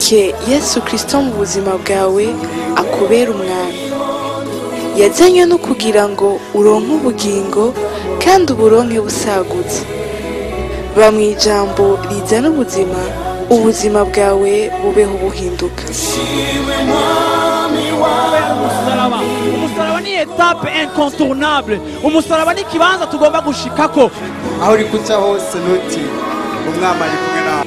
Imike Yesu Kristo mu buzima bwawe akubera umwami. Yazanywe no kugira ngo uronke ubugingo kandi uburonke busagutse. Ba mu ijambo rizana ubuzima, ubuzima bwawe bubeho buhinduka. Umusaraba ni étape incontournable. Umusaraba ni ikibanza tugomba gushikako. Aho uri kuca hose ntuti umwami ari kumwe nawe.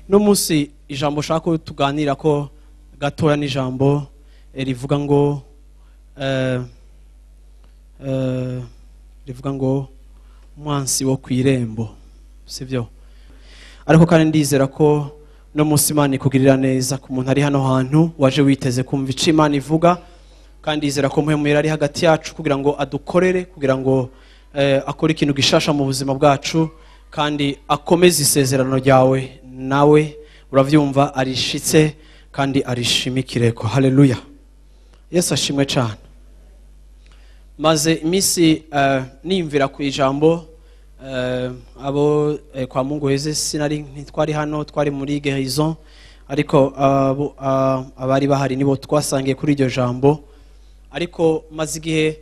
No munsi ijambo shaka ko tuganira ko gatoya ni ijambo rivuga ngo rivuga ngo umwansi wo kwirembo, sivyo? Ariko kandi ndizera ko no munsi Imana ikugirira neza ku muntu ari hano hantu waje witeze kumva ico Imana ivuga, kandi ndizera ko Mpwemu ari hagati yacu kugira ngo adukorere, kugira ngo akore ikintu gishasha mu buzima bwacu, kandi akomeze isezerano ryawe nawe uravyumva arishitse kandi arishimikireko. Haleluya, Yesu ashimwe cyane. Maze imisi niyumvira ku ijambo abo kwa Mungu heze sinari ntitwari hano, twari muri Guérison, ariko abari bahari nibo twasangiye kuri iryo jambo. Ariko maze igihe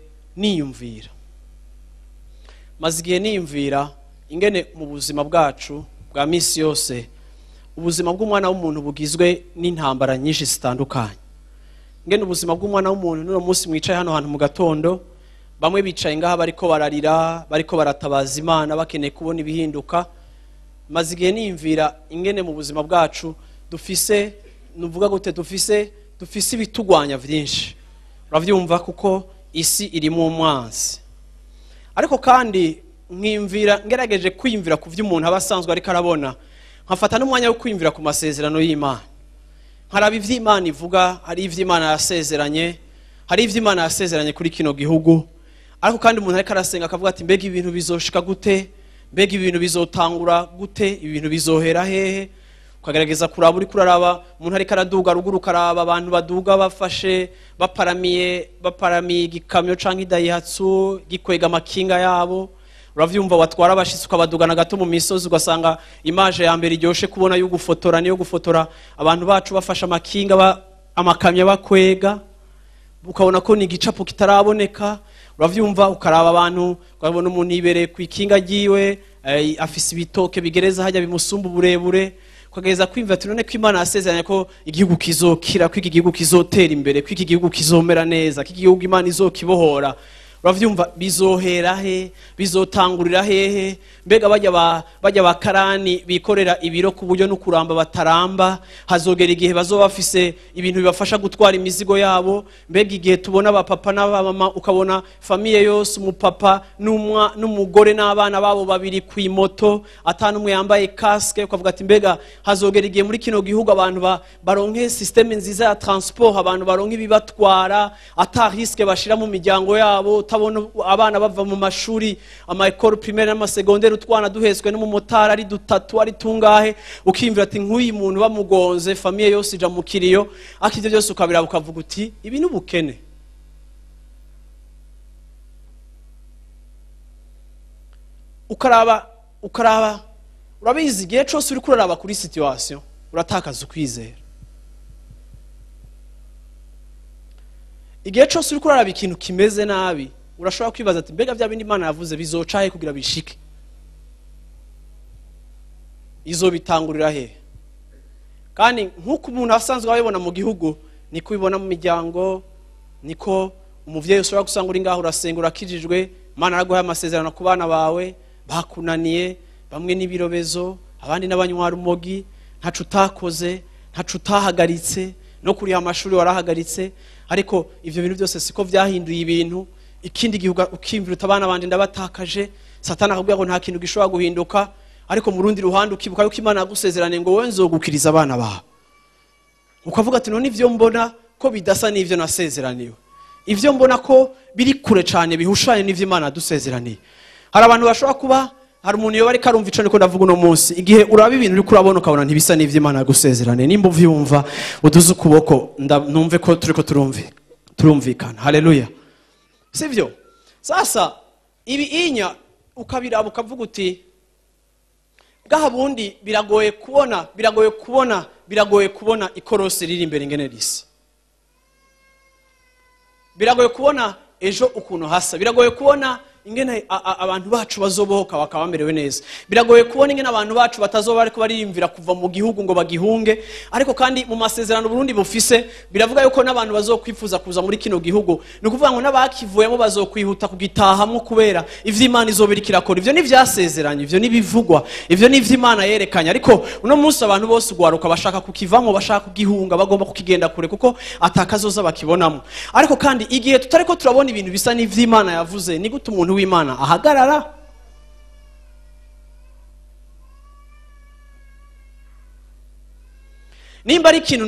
niyumvira ingene mu buzima bwacu bwa misi yose ubuzima bw'umwana w'umuntu bugizwe n'intambara nyinshi zitandukanye. Ngene ubuzima bw'umwana w'umuntu n'uno munsi mwicaye hano hantu mu gatondo, bamwe bicaye ngaha bariko bararira, bariko baratabaza Imana bakeneye kubona ibihinduka. Maze igihe niyumvira ingene mu buzima bwacu dufise, nuvuga gute, dufise ibitugwanya vyinshi. Uravyumva kuko isi irimo umwansi. Ariko kandi nkiyumvira, ngerageje kwiyumvira ku vy'umuntu aba asanzwe ariko arabona, nkafata n'umwanya wo kwiyumvira ku masezerano y'Imana. Nkaraba ivy'Imana ivuga, hari ivy'Imana yasezeranye, hari ivy'Imana yasezeranye kuri kino gihugu. Ariko kandi umuntu ariko arasenga akavuga ati mbega ibintu bizoshika gute, mbega ibintu bizotangura gute, ibintu bizohera hehe. Ukagerageza kuraba, uri kuraraba umuntu ariko araduga ruguru, ukaraba abantu baduga bafashe baparamiye igikamyo canke idayihatsu gikwega amakinga yabo. Uravyumva, watwara abashitsi ukabadugana gato mu misozi, ugasanga image ya mbere iryoshe kubona yo gufotora niyo gufotora abantu bacu bafashe amakinga amakamyo bakwega, ukabona ko ni igicapo kitaraboneka. Uravyumva, ukaraba abantu ukabona umuntu yibereye ku ikinga ryiwe, afise ibitoke bigereza hajya bimusumba uburebure. Ukageza kwimva ati none ko Imana yasezeranye ko igihugu kizokira, ko iki gihugu kizotera imbere, ko iki gihugu kizomera neza, ko iki gihugu Imana izokibohora. Uravyumva, bizohera he, bizotangurira hehe? Mbega bajya bakarani bikorera ibiro ku buryo no kuramba bataramba, hazogera igihe bazoba bafise ibintu bibafasha gutwara imizigo yabo. Mbega igihe tubona abapapa n'abamama, ukabona famille yose, umupapa n'umugore n'abana babo babiri ku imoto, atanu umwe yambaye casque, ukavuga ati mbega hazogera igihe muri kino gihugu abantu baronke systeme nziza ya transport, abantu baronke ibibatwara ata risque bashira mu miryango yabo. Utabona abana bava mu mashuri ama école primaire n'ama secondaire, utwana duhetswe n'umumotari ari dutatu ari tungahe, ukimvira ati nk'uyu muntu bamugonze famille yose ija mu kiriyo. Ariko ivyo byose ukabiraba ukavuga uti ibi ni ubukene. Ukaraba urabizi, igihe cose uri kuraraba kuri situation uratakaza ukwizera. Igihe cose uri kuraraba ikintu kimeze nabi, urashobora kwibaza ati mbega bya bindi Imana yavuze bizoca he kugira bishike, izobitangurira he? Kandi nkuko umuntu asanzwe abibona mu gihugu, niko ubibona mu miryango, niko umuvyeyi ushobora gusanga uri ngaho urasenga urakijijwe, Imana araguha amasezerano ku bana bawe bakunaniye, bamwe n'ibirobezo, abandi n'abanywa rumogi, ntaco utakoze, ntaco utahagaritse, no kuriha amashuri warahagaritse. Ariko ivyo bintu byose siko vyahinduye ibintu. Ikindi gihe ukimvira utabana bandi ndabatakaje, Satana akakubwira ngo nta kintu gishobora guhinduka. Ariko mu rundi ruhande ukibuka yuko Imana yagusezeranye ngo wowe nzogukiriza abana bawe, ukavuga ati none ivyo mbona ko bidasa n'ivyo nasezeraniwe, ivyo mbona ko biri kure cyane bihushanye n'ivyo Imana yadusezeraniye. Hari abantu bashobora kuba, hari umuntu yoba ariko arumva ico niko ndavuga uno munsi, igihe uraba ibintu uriko urabona ukabona ntibisa n'ivyo Imana yagusezeraniye, nimba uvyumva uduze ukuboko numve ko turiko Turumvikana? Haleluya. Sivyo? Sasa ibi inya ukabiraba ukavuga uti bwaha bundi biragoye kubona, biragoye kubona, biragoye kubona ikorosi riri imbere ingene risa. Biragoye kubona ejo ukuntu hasa, biragoye kubona ingene abantu bacu bazobohoka bakaba bamerewe neza. Biragoye kubona ingene abantu bacu batazoba ariko bariyumvira kuva mu gihugu ngo bagihunge, ariko kandi mu masezerano Burundi bufise biravuga yuko n'abantu bazokwifuza kuza muri kino gihugu, ni ukuvuga ngo n'abakivuyemo bazokwihuta kugitahamwo kubera ivyo Imana izobira kirakora. Ivyo ni vyasezeranye, ivyo ni bivugwa, ivyo ni ivyo Imana yerekanye, ariko uno munsi abantu bose ugwaruka bashaka kukivamo, bashaka kugihunga, bagomba kukigenda kure kuko atakazoza bakibonamo. Ariko kandi igihe tutariko turabona ibintu bisa n'ivyo Imana yavuze, ni gute umuntu w'Imana ahagarara? Nimba ari ikintu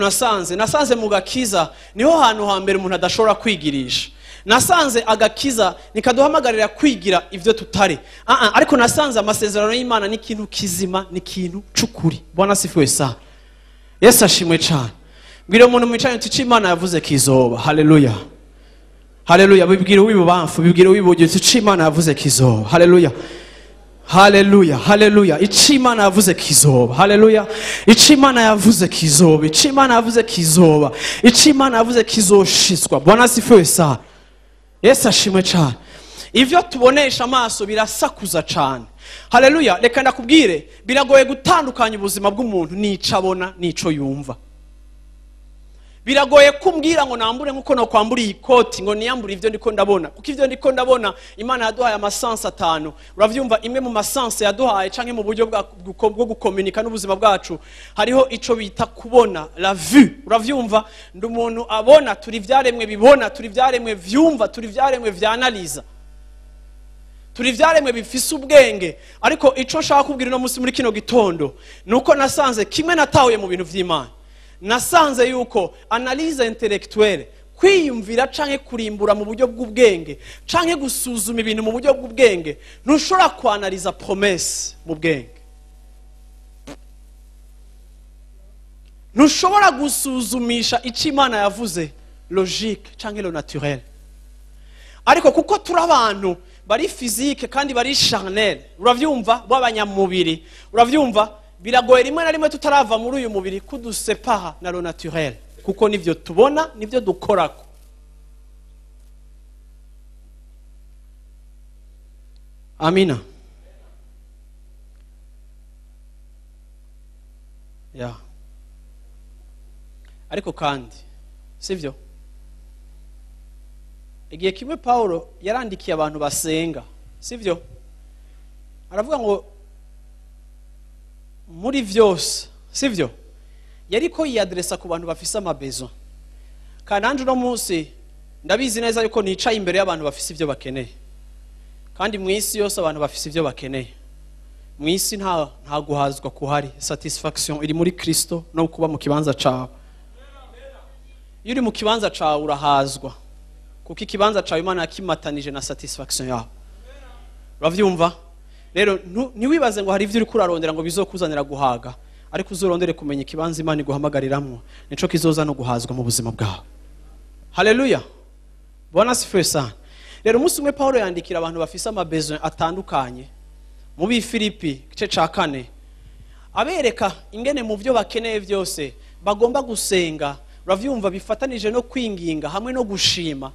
nasanze mu gakiza niho hantu hambere umuntu adashobora kwigirisha. Nasanze agakiza nikaduhamagarira kwigira ivyo tutari. Ariko nasanze amasezerano y'Imana ni ikintu kizima, ni ikintu c'ukuri. Bwana sifiwe sana. Yesu ashimwe cyane. Mbwira umuntu mwicaye uti Imana yavuze kizoba. Haleluya. Haleluya. Bibwira uw'ibubamfu, bibwira uw'iburyo uti Imana yavuze kizoba. Haleluya. Haleluya, haleluya. Ico Imana yavuze kizoba. Haleluya. Ico Imana yavuze kizoba. Ico Imana yavuze kizoba. Ico Imana yavuze kizoshitswa. Bwana sifiwe sana. Yesu ashimwe cyane. Ivyo tubonesha amaso birasakuza cyane. Haleluya. Reka ndakubwire, biragoye gutandukanya ubuzima bw'umuntu n'ico abona n'ico yumva. Biragoye kumbwira ngo nambure nkuko no kwambura iyi koti ngo niyambure ivyo ndiko ndabona, kuko ivyo ndiko ndabona Imana yaduhaye amasansi atanu. Uravyumva, imwe mu masansi yaduhaye canke mu buryo bwo gukomunika n'ubuzima bwacu hariho ico bita kubona, la vue. Uravyumva, ndi umuntu abona, turi vyaremwe bibona, turi vyaremwe vyumva, turi vyaremwe vyanaliza, turi vyaremwe bifise ubwenge. Ariko ico nshaka kubwira uno munsi muri kino gitondo nuko nasanze kimwe natahuye mu bintu vy'Imana. Nasanze yuko analyse intellectuelle, kwiyumvira canke kurimbura mu buryo bw'ubwenge canke gusuzuma ibintu mu buryo bw'ubwenge, ntushobora kwanaliza promesse mu bwenge. Ntushobora gusuzumisha ico Imana yavuze logique canke le naturel. Ariko kuko turi abantu bari physique kandi bari charnel, uravyumva, b'abanyamubiri, uravyumva, biragoye rimwe na rimwe tutarava muri uyu mubiri kudusepara na lo naturel, kuko nivyo tubona nivyo dukorako. Amina. Ya. Ariko kandi sivyo, igihe kimwe Paulo yarandikiye abantu basenga, sivyo, aravuga ngo muri vyose, sivyo, yariko yadresa ku bantu bafise amabezo. Kandi nanje uno munsi ndabizi neza yuko nicaye imbere y'abantu bafise ivyo bakeneye, kandi mu isi yose abantu bafise ivyo bakeneye. Mu isi nta guhazwa kuhari, satisfaction iri muri Kristo no kuba mu kibanza cawe. Iyo uri mu kibanza cawe urahazwa, kuko ikibanza cawe Imana yakimatanije na satisfaction yawe. Uravyumva? Rero ntiwibaze ngo hari ivyo uriko urarondera ngo bizokuzanira guhaga, ariko uzurondere kumenya ikibanza Imana iguhamagariramwo, nico kizoza no guhazwa mu buzima bwawe. Haleluya. Bwana sifiwe sana. Rero umunsi umwe Paulo yandikira abantu bafise amabesoin atandukanye mu Bifilipi igice ca 4, abereka ingene mu byo bakeneye byose bagomba gusenga. Uravyumva, bifatanije no kwinginga hamwe no gushima.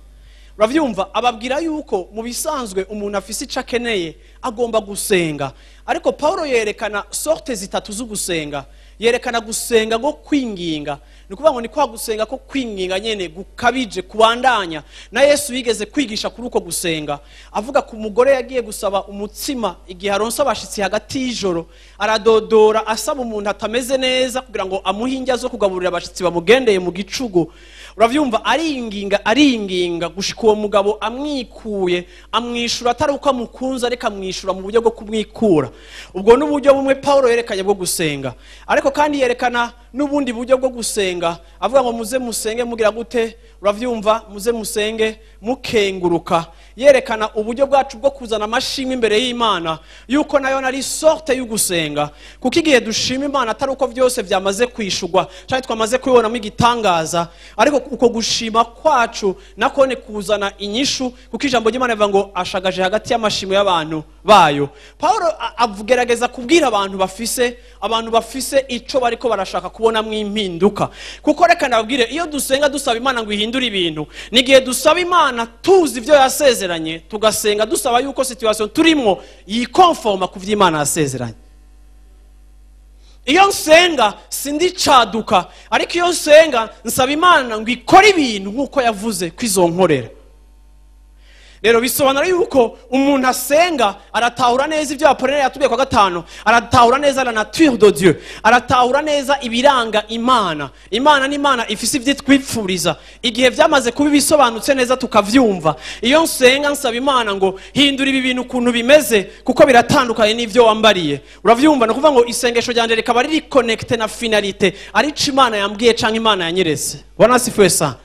Uravyumva, ababwira yuko mu bisanzwe umuntu afise ico akeneye agomba gusenga. Ariko Paulo yerekana sorte zitatu z'ugusenga. Yerekana gusenga ngo kwinginga, ni kuvuga ngo ni kwa gusenga ko kwinginga nyene gukabije kubandanya. Na Yesu yigeze kwigisha kuri uko gusenga, avuga ku mugore yagiye gusaba umutsima igihe aronse abashitsi hagati y'ijoro, aradodora asaba umuntu atameze neza kugira ngo amuhe indya zo kugaburira abashitsi bamugendeye mu gicugu. Uravyumva, aringinga aringinga gushika uwo mugabo amwikuye, amwishura atari uko amukunze, ariko amwishura mu buryo bwo kumwikura. Ubwo n'uburyo bumwe Paulo yerekanye bwo gusenga. Ariko kandi yerekana n'ubundi buryo bwo gusenga, avuga ngo muze musenge mugira gute? Uravyumva, muze musenge mukenguruka. Yerekana uburyo bwacu bwo kuzana amashimwe imbere y'Imana, yuko nayo nari sorte y'ugusenga. Kuko igihe dushima Imana atari uko vyose vyamaze kwishurwa canke twamaze kubibonamo igitangaza, ariko uko gushima kwacu nakone kuzana inyishu, kuko ijambo ry'Imana rivuga ngo ashagaje hagati y'amashimo y'abantu bayo. Paulo agerageza kubwira abantu bafise ico bariko barashaka kubona mwimpinduka. Kuko reka ndababwire, iyo dusenga dusaba Imana ngo ihindure ibintu, nigihe dusaba Imana tuzi ivyo yasezeranye, tugasenga dusaba yuko situation turimo yikonforma ku vyo Imana yasezeranye. Iyo nsenga sindicaduka, ariko iyo nsenga nsaba Imana ngo ikore ibintu nkuko yavuze kwizonkorera. Rero bisobanura yuko umuntu asenga aratahura neza ibyo Apollinaire yatubwiye kwa gatanu, aratahura neza la nature de Dieu, aratahura neza ibiranga Imana. Imana ni Imana ifise ibyo twipfuriza. Igihe byamaze kuba bisobanutse neza tukavyumva. Iyo nsenga nsaba Imana ngo hindura ibi bintu ukuntu bimeze, kuko biratandukanye n'ivyo wambariye. Uravyumva? No kuvuga ngo isengesho ryanje rikaba riri connecté na finalité, arico Imana yambwiye canke Imana yanyeretse. Bwana asifiwe sana.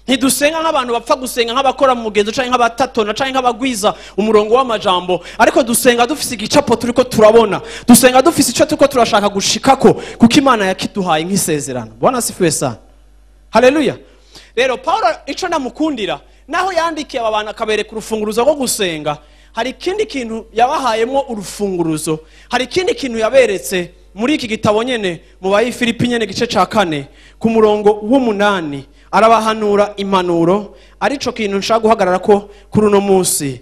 Ntidusenga nk'abantu bapfa gusenga, nk'abakora mu mugenzo canke nk'abatatona canke nk'abagwiza umurongo w'amajambo, ariko dusenga dufise igicapo turiko turabona, dusenga dufise ico turiko turashaka gushikako, kuko Imana yakiduhaye nk'isezerano. Bwana asifiwe sana. Haleluya. Rero Paulo ico namukundira, naho yandikiye aba bantu akabereka urufunguruzo rwo gusenga, hari ikindi kintu yabahayemo urufunguruzo, hari ikindi kintu yaberetse muri iki gitabo nyene mu Bayifilipi nyene gice ca 4 ku murongo w'8, arabahanura impanuro. Arico kintu nshaka guhagarara ko kuri uno munsi.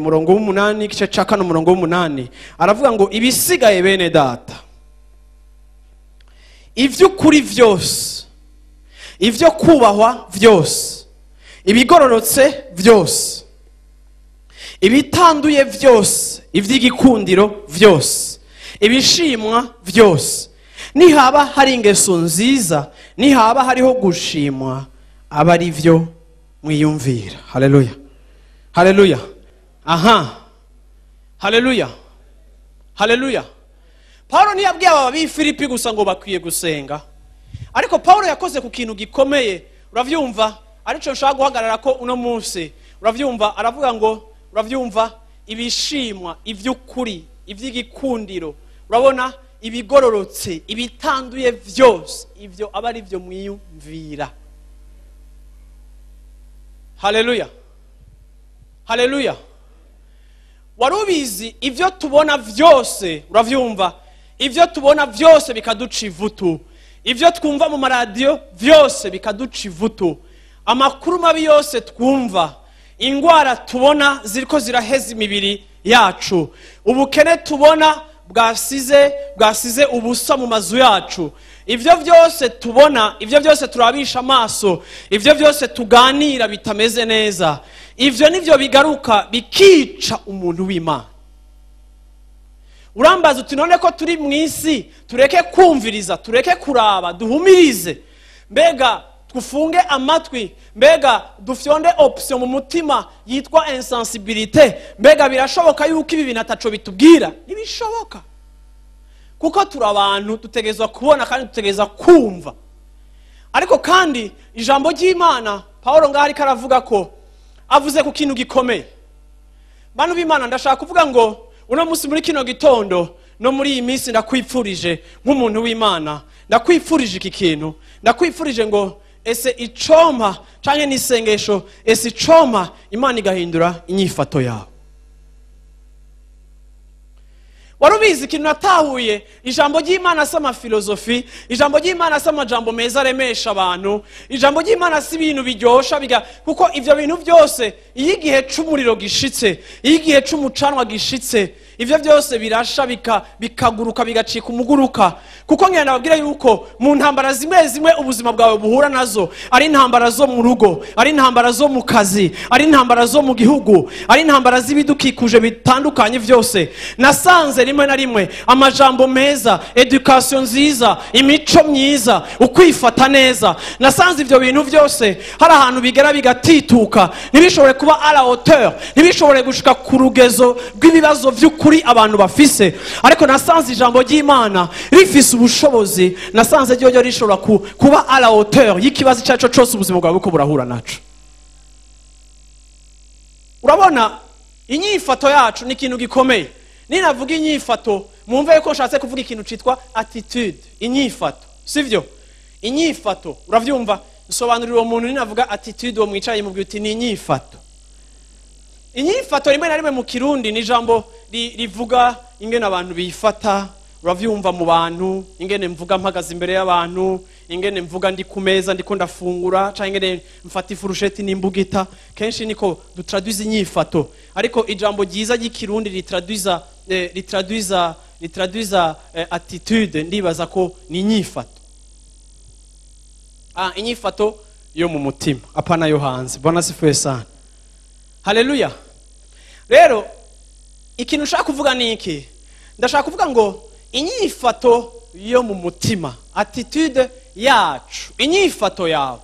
Murongo w'8 gice ca 4 umurongo w'8 aravuga ngo ibisigaye bene data, ivy'ukuri vyose, ivyo kubahwa vyose, ibigororotse vyose, ibitanduye vyose, ivy'igikundiro vyose, ibishimwa vyose, nihaba hari ingeso nziza, nihaba hariho gushimwa, aba ari vyo mwiyumvira. Haleluya, haleluya, aha, haleluya, haleluya. Paulo ntiyabwiye aba b'Ifilipi gusa ngo bakwiye gusenga, ariko Paulo yakoze ku kintu gikomeye. Uravyumva? Arico nshaka guhagarara ko uno munsi. Uravyumva? Aravuga ngo, uravyumva, ibishimwa, ivy'ukuri, ivy'igikundiro, urabona, ibigororotse, ibitanduye vyose, ivyo aba ari vyo mwiyumvira. Haleluya, haleluya. Warubizi ivyo tubona vyose, uravyumva, ivyo tubona vyose bikaduca ivutu, ivyo twumva mu maradiyo vyose bikaduca ivutu, amakuru mabi yose twumva, ingwara tubona ziriko ziraheza imibiri yacu, ubukene tubona bwasize ubusa mu mazu yacu, ivyo vyose tubona, ivyo vyose turabisha amaso, ivyo vyose tuganira bitameze neza, ivyo nivyo bigaruka bikica umuntu w'Imana. Urambaza uti none ko turi mw'isi, tureke kumviriza, tureke kuraba, duhumirize, mbega tufunge amatwi, mbega dufyonde option mu mutima yitwa insensibilité, mbega birashoboka yuko ibi bintu ataco bitubwira? Ntibishoboka, kuko turi abantu dutegerezwa kubona kandi dutegerezwa kumva. Ariko kandi ijambo ry'Imana, Paulo ngaho ariko aravuga ko avuze ku kintu gikomeye. Bantu b'Imana, ndashaka kuvuga ngo uno munsi muri kino gitondo no muri iyi minsi ndakwipfurije nk'umuntu w'Imana, ndakwipfurije iki kintu, ndakwipfurije ngo ese icompa canke n'isengesho, ese icompa Imana igahindura inyifato yawe. Warubizi ikintu natahuye, ijambo ry'Imana si amafilozofi, ijambo ry'Imana si amajambo meza aremesha abantu, ijambo ry'Imana si ibintu biryosha biga, kuko ivyo bintu byose iyo igihe c'umuriro gishitse, iyo igihe c'umucanwa gishitse, ivyo byose birasha bikaguruka bigacika umuguruka. Kuko ngenda nababwira yuko mu ntambara zimwe zimwe ubuzima bwawe buhura nazo, ari intambara zo mu rugo, ari intambara zo mu kazi, ari intambara zo mu gihugu, ari intambara z'ibidukikuje bitandukanye vyose, nasanze rimwe na rimwe amajambo meza, education nziza, imico myiza, ukwifata neza, nasanze ivyo bintu vyose hari ahantu bigera bigatituka, ntibishobore kuba à la hauteur, ntibishobore gushika ku rugezo rw'ibibazo vy'ukuri abantu bafise. Ariko nasanze ijambo ry'Imana rifise ubushobozi, nasanze ryo rishobora kuba à la hauteur y'ikibazo icyo cyose ubuzima bwawe buko burahura naco. Urabona inyifato yacu ni ikintu gikomeye. Ninavuga inyifato mwumve yuko nshatse kuvuga ikintu citwa attitude, inyifato, sivyo? Inyifato, uravyumva, nsobanurira uwo muntu ninavuga attitude, uwo mwicaye mubwira uti ni inyifato. Inyifato rimwe na rimwe mu Kirundi ni ijambo rivuga ingene abantu bifata, uravyumva, mu bantu, ingene mvuga mpagaze imbere y'abantu, ingene mvuga ndi ku meza ndiko ndafungura, canke ingene mfata ifurusheti n'imbugita. Kenshi niko dutraduza inyifato, ariko ijambo ryiza ry'Ikirundi ritraduza attitude, ndibaza ko ni inyifato. Inyifato yo mu mutima, apana yo hanze. Bwana asifiwe sana, haleluya. Rero ikintu ushaka kuvuga ni iki? Ndashaka kuvuga ngo inyifato yo mu mutima, attitude yacu, inyifato yawe,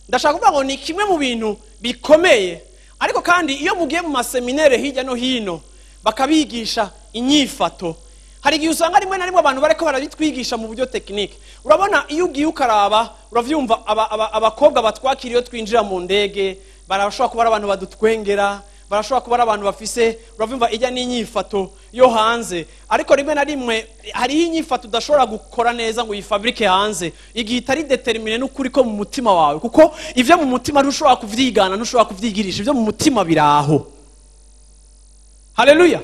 ndashaka kuvuga ngo ni kimwe mu bintu bikomeye. Ariko kandi iyo mugiye mu maseminere hirya no hino bakabigisha inyifato, hari igihe usanga rimwe na rimwe abantu bariko barabitwigisha mu buryo technique. Urabona, iyo ugiye ukaraba, uravyumva, abakobwa batwakira iyo twinjira mu ndege barashobora kuba ari abantu badutwengera, barashobora kuba ari abantu bafise, uravyumva, ijya n'inyifato yo hanze. Ariko rimwe na rimwe hariho inyifato udashobora gukora neza ngo uyifabrike hanze igihe itari déterminée n'ukuri ko mu mutima wawe, kuko ivyo mu mutima ntushobora kuvyigana, ntushobora kuvyigirisha. Ivyo mu mutima biraho. Haleluya.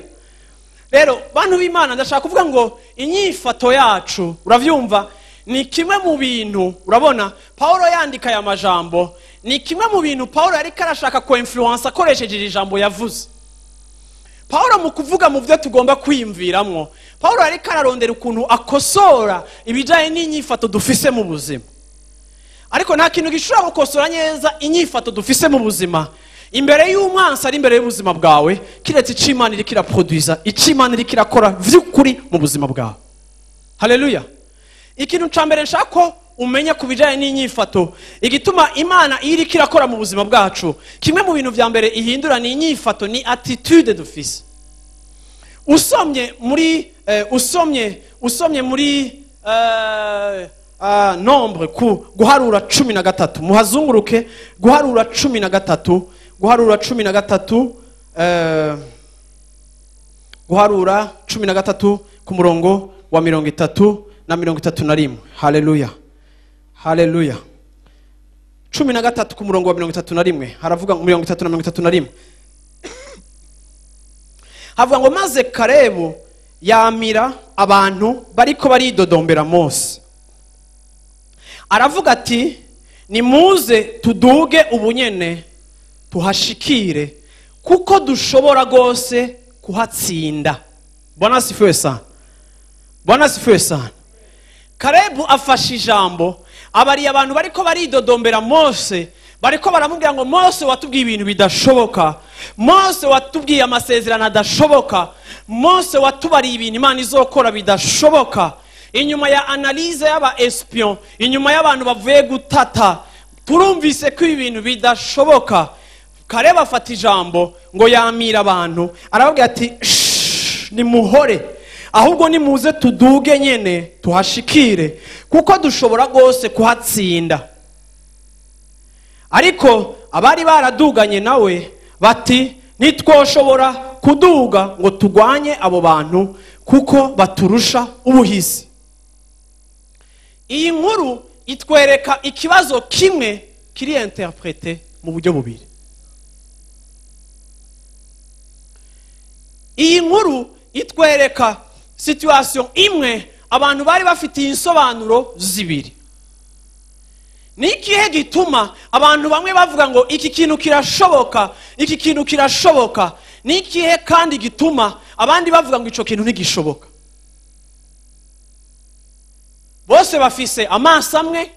Rero bantu b'Imana, ndashaka kuvuga ngo inyifato yacu, uravyumva, ni kimwe mu bintu. Urabona, Paulo yandika aya majambo, ni kimwe mu bintu Paulo yariko arashaka ko influence akoresheje iri jambo yavuze. Paulo mu kuvuga mu byo tugomba kwiyumviramwo, Paulo yariko ararondera ukuntu akosora ibijanye n'inyifato dufise mu buzima. Ariko nta kintu gishobora gukosora neza inyifato dufise mu buzima imbere y'umwansi ari imbere y'ubuzima bwawe, kiretse icyo Imana iriko iraproduiza, icyo Imana iriko irakora vy'ukuri mu buzima bwawe. Haleluya. Ikintu ca mbere nshaka ko umenya ku bijanye n'inyifato, igituma Imana iyo iriko irakora mu buzima bwacu, kimwe mu bintu vya mbere ihindura ni inyifato, ni attitude dufise. Usomye muri Nombre, ku guharura 13, muhazunguruke, guharura 13, guharura 13, guharura 13 ku murongo wa 30 na 31. Haleluya, haleluya. 13 ku murongo wa 31, haravuga 30 na 31, havuga ngo: "Maze Karebu yamira abantu bariko baridodombera Mose, aravuga ati: 'Nimuze tuduge ubunyene tuhashikire, kuko dushobora rwose kuhatsinda.'" Bwana asifiwe sana, Bwana asifiwe sana. Karebu afashe ijambo, abariye abantu bariko baridodombera Mose, bariko baramubwira ngo: "Mose, watubwiye ibintu bidashoboka. Mose, watubwiye amasezerano adashoboka. Mose, watubariye ibintu Imana izokora bidashoboka. Inyuma ya analyse y'aba espion, inyuma y'abantu bavuye gutata, turumvise ko ibi bintu bidashoboka." Karebu afata ijambo ngo yamira abantu, arababwira ati: "Shh, nimuhore, ahubwo nimuze tuduge nyene tuhashikire, kuko dushobora rwose kuhatsinda." Ariko abari baraduganye nawe bati: "Ntitwoshobora kuduga ngo tugwanye abo bantu, kuko baturusha ubuhizi." Iyi nkuru itwereka ikibazo kimwe kiri interprété mu buryo bubiri. Iyi nkuru itwereka situation imwe abantu bari bafitiye insobanuro zibiri. Ni ikihe gituma abantu bamwe bavuga ngo iki kintu kirashoboka, iki kintu kirashoboka? Ni ikihe kandi gituma abandi bavuga ngo ico kintu ntigishoboka? Bose bafise amaso amwe,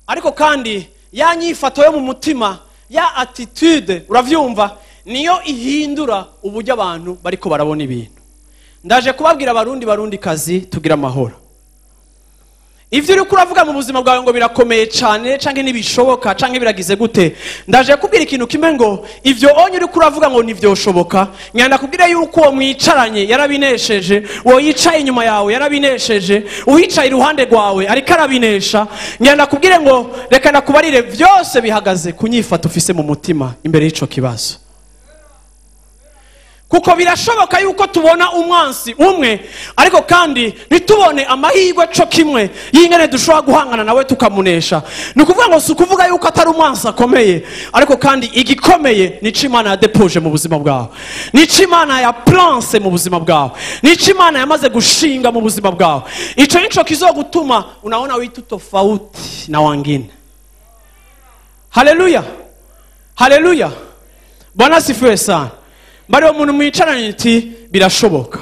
ariko kandi ya nyifato yo mu mutima, ya attitude, uravyumva, niyo ihindura uburyo abantu bariko barabona ibintu. Ndaje kubabwira, Abarundi, Barundi kazi, tugira amahoro. Ivyo uriko uravuga mu buzima bwawe ngo birakomeye cane, canke ntibishoboka, canke biragize gute, ndaje kubwira ikintu kimwe ngo ivyo onye uriko uravuga ngo ntivyoshoboka, nyanda kubwira yuko uwo mwicaranye yarabinesheje, uwo yicaye inyuma yawe yarabinesheje, uwicaye iruhande rwawe ariko arabinesha. Nyanda kubwire ngo reka nakubarire, vyose bihagaze ku nyifato ufise mu mutima imbere y'ico kibazo. Kuko birashoboka yuko tubona umwansi umwe, ariko kandi ntitubone amahirwe co kimwe y'ingene dushobora guhangana nawe tukamunesha. Ni ukuvuga ngo si ukuvuga yuko atari umwansi akomeye, ariko kandi igikomeye nico Imana yadepoje mu buzima bwawe, nico Imana yaplanse mu buzima bwawe, nico Imana yamaze gushinga mu buzima bwawe. Ico nico kizogutuma unaona witu tofauti na wangine. Haleluya, haleluya, Bwana asifiwe sana. Bari umuntu mwicaranye iti birashoboka.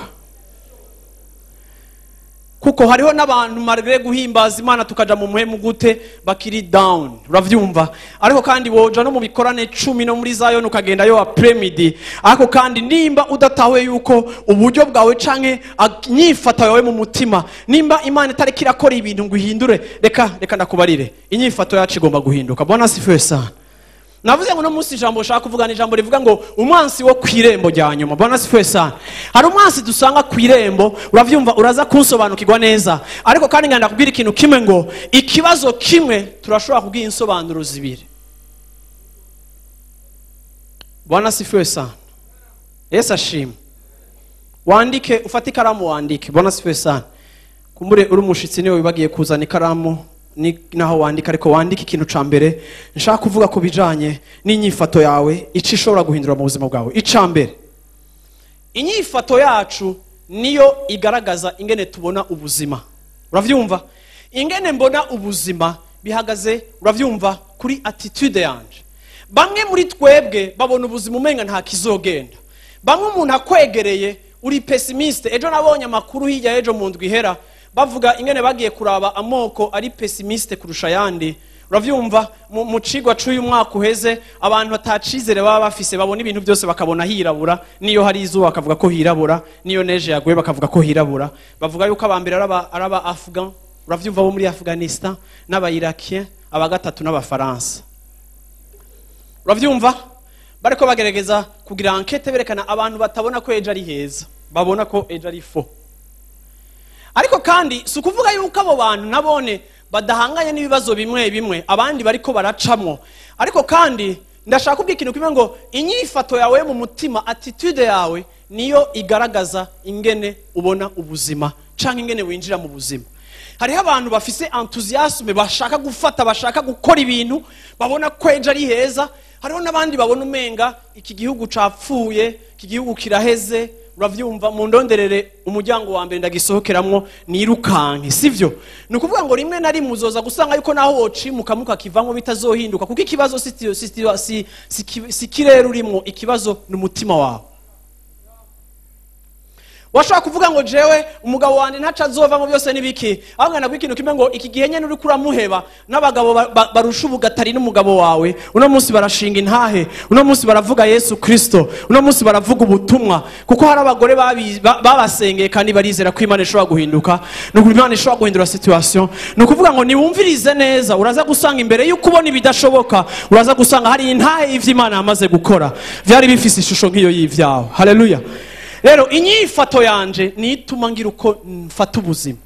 Kuko hariho n'abantu margre guhimbaza Imana tukaja mu muhemu gute bakiri down, uravyumva. Ariko kandi woja no mu bikorane 10 no muri Zion ukagenda yo apremidi, ariko kandi nimba udatawe yuko uburyo bwawe canke inyifato yawe mu mutima, nimba Imana itari kirakora ibintu ngo ihindure, reka ndakubarire, inyifato yacu igomba guhinduka. Bwana asifiwe sana. Navuze ngo no munsi ijambo ushaka kuvuga ni ijambo rivuga ngo umwansi wo kwirembo rya nyuma. Bwana asifiwe sana. Hari umwansi dusanga kwirembo, uravyumva, uraza kunsobanukirwa neza. Ariko kandi nganda kubwira ikintu kimwe ngo ikibazo kimwe turashobora kubwira insobanuro zibiri. Bwana asifiwe sana. Yesu ashimwe. Wandike, ufate ikaramu wandike. Bwana asifiwe sana. Kumbure uri umushitsi niwe wibagiye kuzana ikaramu ni naho wandika, ariko wandika ikintu ca mbere nshaka kuvuga ku bijanye n'inyifato yawe ico ishobora guhindura mu buzima bwawe. Ica mbere, inyifato yacu niyo igaragaza ingene tubona ubuzima. Uravyumva? Ingene mbona ubuzima bihagaze, uravyumva, kuri attitude yanje. Bamwe muri twebwe babona ubuzima umenga nta kizogenda. Bamwe umuntu akwegereye uri pessimiste. Ejo nabonye amakuru hirya ejo mu ndwi ihera bavuga ingene bagiye kuraba amoko ari pessimiste kurusha yandi. Uravyumva, mu cigwa c'uyu mwaka uheze abantu batacizere baba bafise, babona ibintu byose bakabona hirabura, niyo hari izuba bakavuga ko hirabura, niyo neje yaguye bakavuga ko hirabura. Bavuga yuko abambere araba Afghan, uravyumva, bo muri Afghanistan, n'aba Irakien, aba gatatu n'abafaransa. Uravyumva, bariko bagerageza kugira enquête berekana abantu batabona ko ejo ari heza, babona ko ejo ari fo. Ariko kandi si ukuvuga yuko abo bantu nabone badahanganye n'ibibazo bimwe bimwe abandi bariko baracamwo. Ariko kandi ndashaka kubwira ikintu kimwe ngo inyifato yawe mu mutima, attitude yawe niyo igaragaza ingene ubona ubuzima canke ingene winjira mu buzima. Hariho abantu bafise enthousiasme, bashaka gufata, bashaka gukora ibintu, babona ko ejo ari heza. Hariho n'abandi babona umenga iki gihugu capfuye, iki gihugu kiraheze. Uravyumva, mu ndonderere umuryango wa mbere ndagisohokeramwo nirukanke, sivyo? Ni ukuvuga ngo rimwe na rimwe uzoza gusanga yuko naho wocimuka mukakivamwo bitazohinduka, kuko ikibazo si kirere urimwo, ikibazo ni umutima wawe. Washobora kuvuga ngo jewe umugabo wanje ntaco azovamwo byose nibiki, ahubwo nabwo ikintu kimwe ngo iki gihe nyene uriko uramuheba, n'abagabo barusha ubugatari n'umugabo wawe uno munsi barashinga intahe, uno munsi baravuga Yesu Kristo, uno munsi baravuga ubutumwa, kuko hari abagore babasengeye kandi barizera ko Imana ishobora guhinduka, nuko Imana ishobora guhindura situation. Ni ukuvuga ngo niwumvirize neza, uraza gusanga imbere y'uko ubona ibidashoboka, uraza gusanga hari intahe y'ivyo Imana yamaze gukora vyari bifise ishusho nk'iyo y'ivyawe. Haleluya. Rero inyifato yanje nituma ngira uko mfata ubuzima.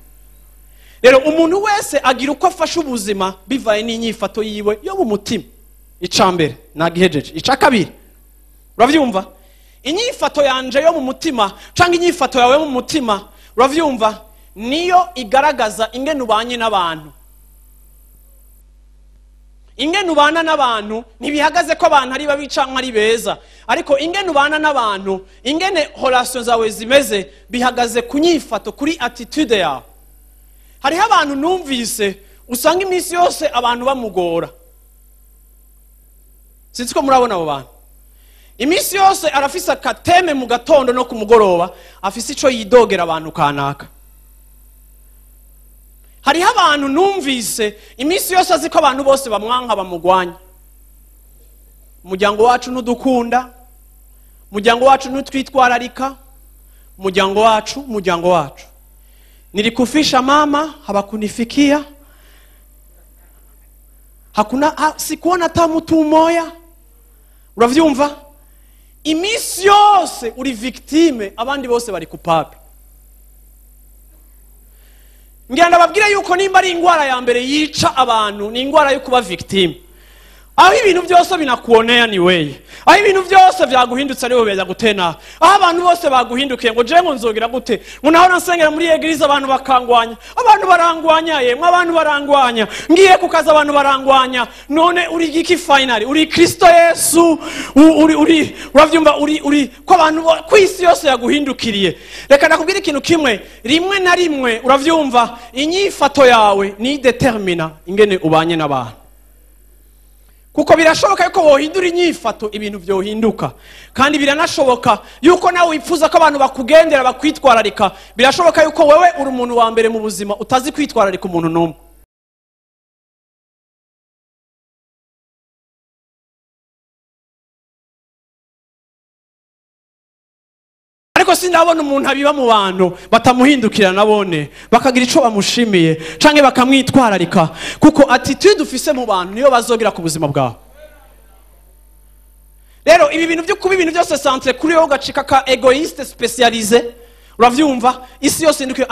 Rero umuntu wese agira uko afasha ubuzima bivaye n'inyifato yiwe yo mu mutima. Ica mbere nagihejeje. Ica kabiri, uravyumva, inyifato yanje yo mu mutima canke inyifato yawe mu mutima, uravyumva, niyo igaragaza ingene ubanye n'abantu. Ingene ubana n'abantu ntibihagaze ko abantu ari babi canke ari beza, ariko ingene ubana n'abantu, ingene relation zawe zimeze bihagaze ku nyifato, kuri attitude yawe. Hariho abantu numvise usanga iminsi yose abantu bamugora. Sinzi ko murabona abo bantu. Iminsi yose arafise akateme mu gatondo no ku mugoroba, afise ico yidogera abantu kanaka. Hariho abantu numvise iminsi yose azi ko abantu bose bamwanka bamugwanya. Umuryango wacu ntudukunda, umuryango wacu ntutwitwararika, umuryango wacu, umuryango wacu. Nilikufisha mama, hawakunifikia. Hakuna, sikuona hata mtu mmoja. Uravyumva? Iminsi yose uri victime, abandi bose bari coupable. Ngira ndababwira yuko nimba ari ingwara ya mbere yica abantu, ni ingwara yo kuba victime. Aho ibintu byose binakuonea ni wewe. Aho ibintu byose vyaguhindutse ari wowe beza gutena. Aho abantu bose baguhindukiye ngo je ngo nzogira gute? Ngo naho nasengera muri eglise abantu bakangwanya. Abantu barangwanya yemwe, abantu barangwanya. Ngiye kukaza abantu barangwanya. None uri giki finally? Uri Kristo Yesu, uri uravyumva uri ko abantu kwisi yose yaguhindukiriye. Reka nakubwira ikintu kimwe, rimwe na rimwe uravyumva inyifato yawe ni determina ingene ubanye n'abantu. Kuko birashoboka yuko wohindura inyifato ibintu byohinduka, kandi biranashoboka yuko nawe wifuza ko abantu bakugendera bakwitwararika. Birashoboka yuko wewe uri umuntu wa mbere mu buzima utazi kwitwararika umuntu n'umwe. Ariko sindabona umuntu abiba mu bantu batamuhindukira nabone bakagira ico bamushimiye canke bakamwitwararika, kuko attitude ufise mu bantu niyo bazogira ku buzima bwawe. Rero ibi bintu byo kuba ibintu byose centre kuri wowe ugacika ka egoiste spécialisé, uravyumva isi yose indukiye.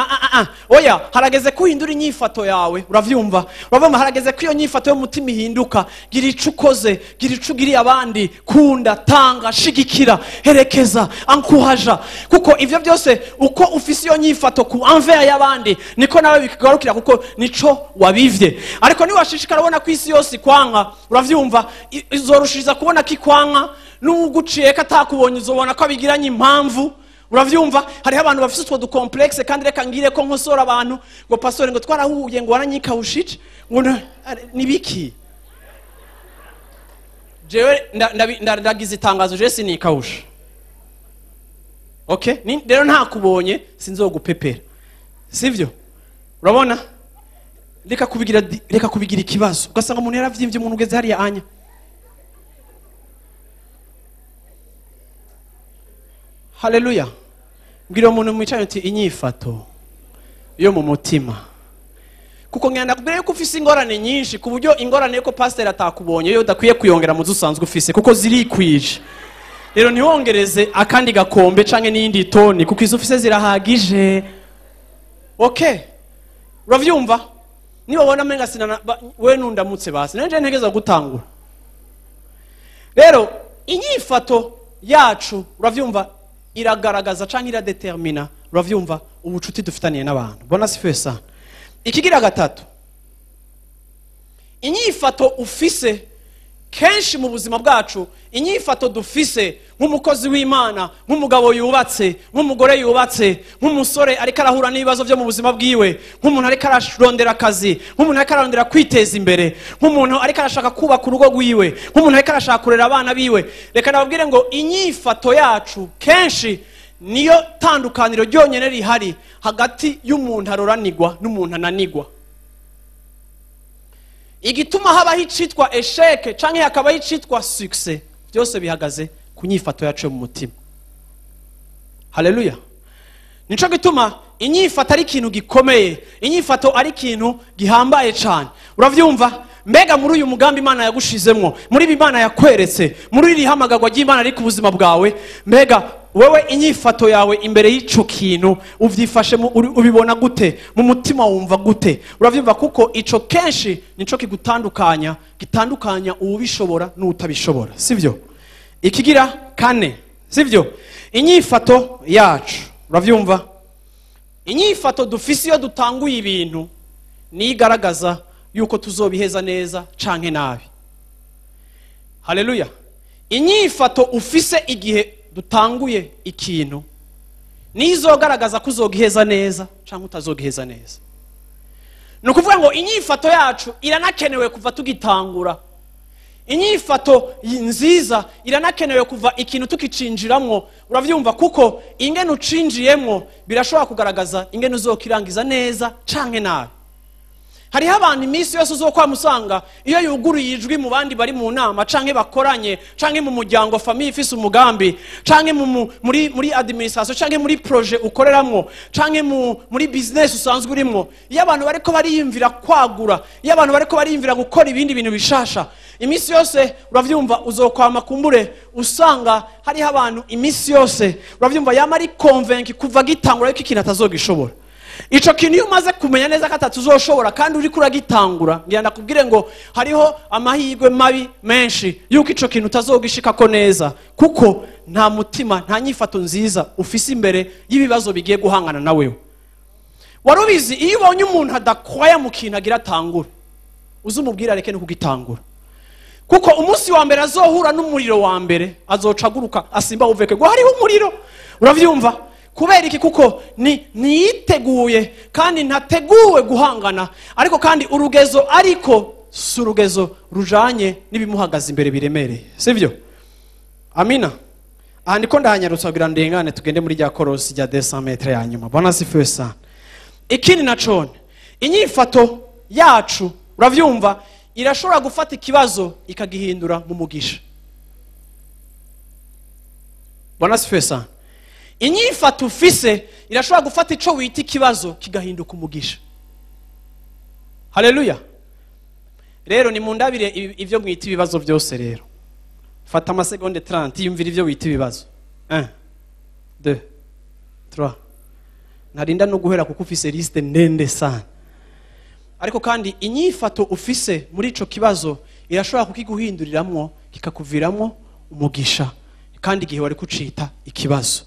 Oya, harageze kuhindura inyifato yawe, uravyumva. Uravyumva harageze ko iyo nyifato y'umutima ihinduka. Gira ico ukoze, gira ico ugiriye abandi, kunda, tanga, shigikira, herekeza, encourager. Kuko ivyo byose uko ufise iyo nyifato ku envers y'abandi niko nawe bikugarukira, kuko nico wabivye. Ariko niwashishikara ubona ko isi yose ikwanka, uravyumva, izorushiriza kubona ko ikwanka, n'uguciye ko atakubonye uzobona ko abigiranye impamvu. Uravyumva hariho abantu bafise utwo du complexe, kandi reka ngire ko nkosora abantu ngo pastor ngo twarahuye ngo waranyikawushije ngo nibiki. Jewe ndagize itangazo, je sinikawusha. Okay, rero ntakubonye sinzogupepera, sivyo? Urabona, reka kubigira ikibazo, ugasanga umuntu yaravyimbye, umuntu ugeze hariya anya. Haleluya. Mbwira umuntu mwicaye uti inyifato yo mu mutima. Kuko ngenda kubwira yuko ufise ingorane nyinshi, ku buryo ingorane yuko pastor atakubonye yo udakwiye kuyongera mu zusanzwe ufise, kuko zirikwije. Rero ntiwongereze akandi gakombe canke n'iyindi toni, kuko izo ufise zirahagije. Okay. Uravyumva? Niba ubona menga sinana we nundamutse basi, nanje ntegeza gutangura. Rero inyifato yacu uravyumva iragaragaza canke iradetermina, uravyumva, ubucuti dufitaniye n'abantu. Bona sifiwe sana. Ikigira gatatu, inyifato ufise kenshi mu buzima bwacu, inyifato dufise nk'umukozi w'Imana, nk'umugabo yubatse, nk'umugore yubatse, nk'umusore ariko arahura n'ibibazo byo mu buzima bwiwe, nk'umuntu ariko ararondera akazi, nk'umuntu ariko ararondera kwiteza imbere, nk'umuntu ariko arashaka kubaka urugo rwiwe, nk'umuntu ariko arashaka kurera abana biwe. Reka nababwire ngo inyifato yacu kenshi niyo tandukaniro ryonyene rihari hagati y'umuntu aroranirwa n'umuntu ananirwa. Igituma habaho icitwa échec canke hakabaho icitwa succès, byose bihagaze ku nyifato yacu mu mutima. Haleluya. Nico gituma inyifato ari ikintu gikomeye, inyifato ari ikintu gihambaye cyane. Uravyumva? Mbega muri uyu mugambi Imana yagushizemwo, muri ibi Imana yakweretse, muri iri hamagagwa ry'Imana riri ku buzima bwawe, mbega wewe inyifato yawe imbere y'ico kintu uvyifashe ubibona gute? Mu mutima wumva gute? Uravyumva? Kuko ico kenshi nico kigutandukanya, gitandukanya uwubishobora n'utabishobora, sivyo? Ikigira kane, sivyo? Inyifato yacu, uravyumva, inyifato dufise iyo dutanguye ibintu nigaragaza yuko tuzobiheza neza canke nabi. Haleluya. Inyifato ufise igihe dutanguye ikintu nizogaragaza ko uzogiheza neza canke utazogiheza neza. Ni ukuvuga ngo inyifato yacu iranakenewe kuva tugitangura. Inyifato nziza iranakenewe kuva ikintu tukicinjiramwo, uravyumva, kuko ingene ucinjiyemwo birashobora kugaragaza ingene uzokirangiza neza canke nabi. Hariho abantu iminsi yose uzokwamusanga iyo yuguruye ijwi mu bandi bari mu nama canke bakoranye, canke mu muryango famille ifise umugambi, canke muri administration, canke muri projet ukoreramwo, canke muri business usanzwe urimwo. Iyo abantu bariko bariyumvira kwagura, iyo abantu bariko bariyumvira gukora ibindi bintu bishasha, iminsi yose uravyumva uzokwama kumbure usanga hariho abantu iminsi yose uravyumva yama ari convaincu kuva gitangura yuko ikintu atazogishobora. Ico kintu iyo umaze kumenya neza ko atatuzoshobora kandi uriko uragitangura, ngira ndakubwire ngo hariho amahirwe mabi menshi yuko ico kintu utazogishikako neza, kuko nta mutima, nta nyifato nziza ufise imbere y'ibibazo bigiye guhangana na wewe. Warubizi iyo ubonye umuntu adakwaya mu kintu agira atangura, uzumubwira areke no kugitangura, kuko umunsi wa mbere azohura n'umuriro wa mbere azocaguruka asimba uveke ngo hariho umuriro. Uravyumva? Kubera iki? Kuko ni niyiteguye kandi ntateguwe guhangana, ariko kandi urugezo ariko si urugezo rujanye n'ibimuhagaze imbere biremereye, sivyo? Amina. Aha ndiko ndahanyarutsa kugira ndengane tugende muri rya korosi rya 200 metres ya nyuma. Bwana asifiwe sana. Ikindi nacone, inyifato yacu, uravyumva, irashobora gufata ikibazo ikagihindura mu mugisha. Bwana asifiwe sana. Inyifato ufise irashobora gufata ico wita ikibazo kigahinduka umugisha. Haleluya. Rero nimundabire ivyo mwita ibibazo byose. Rero fata amasegonde 30 yumvira ivyo wita ibibazo. 1 2 3. Narinda no guhera kuko ufise liste ndende sana. Ariko kandi inyifato ufise muri ico kibazo irashobora kukiguhinduriramwo kikakuviramwo umugisha, kandi igihe wari kucita ikibazo.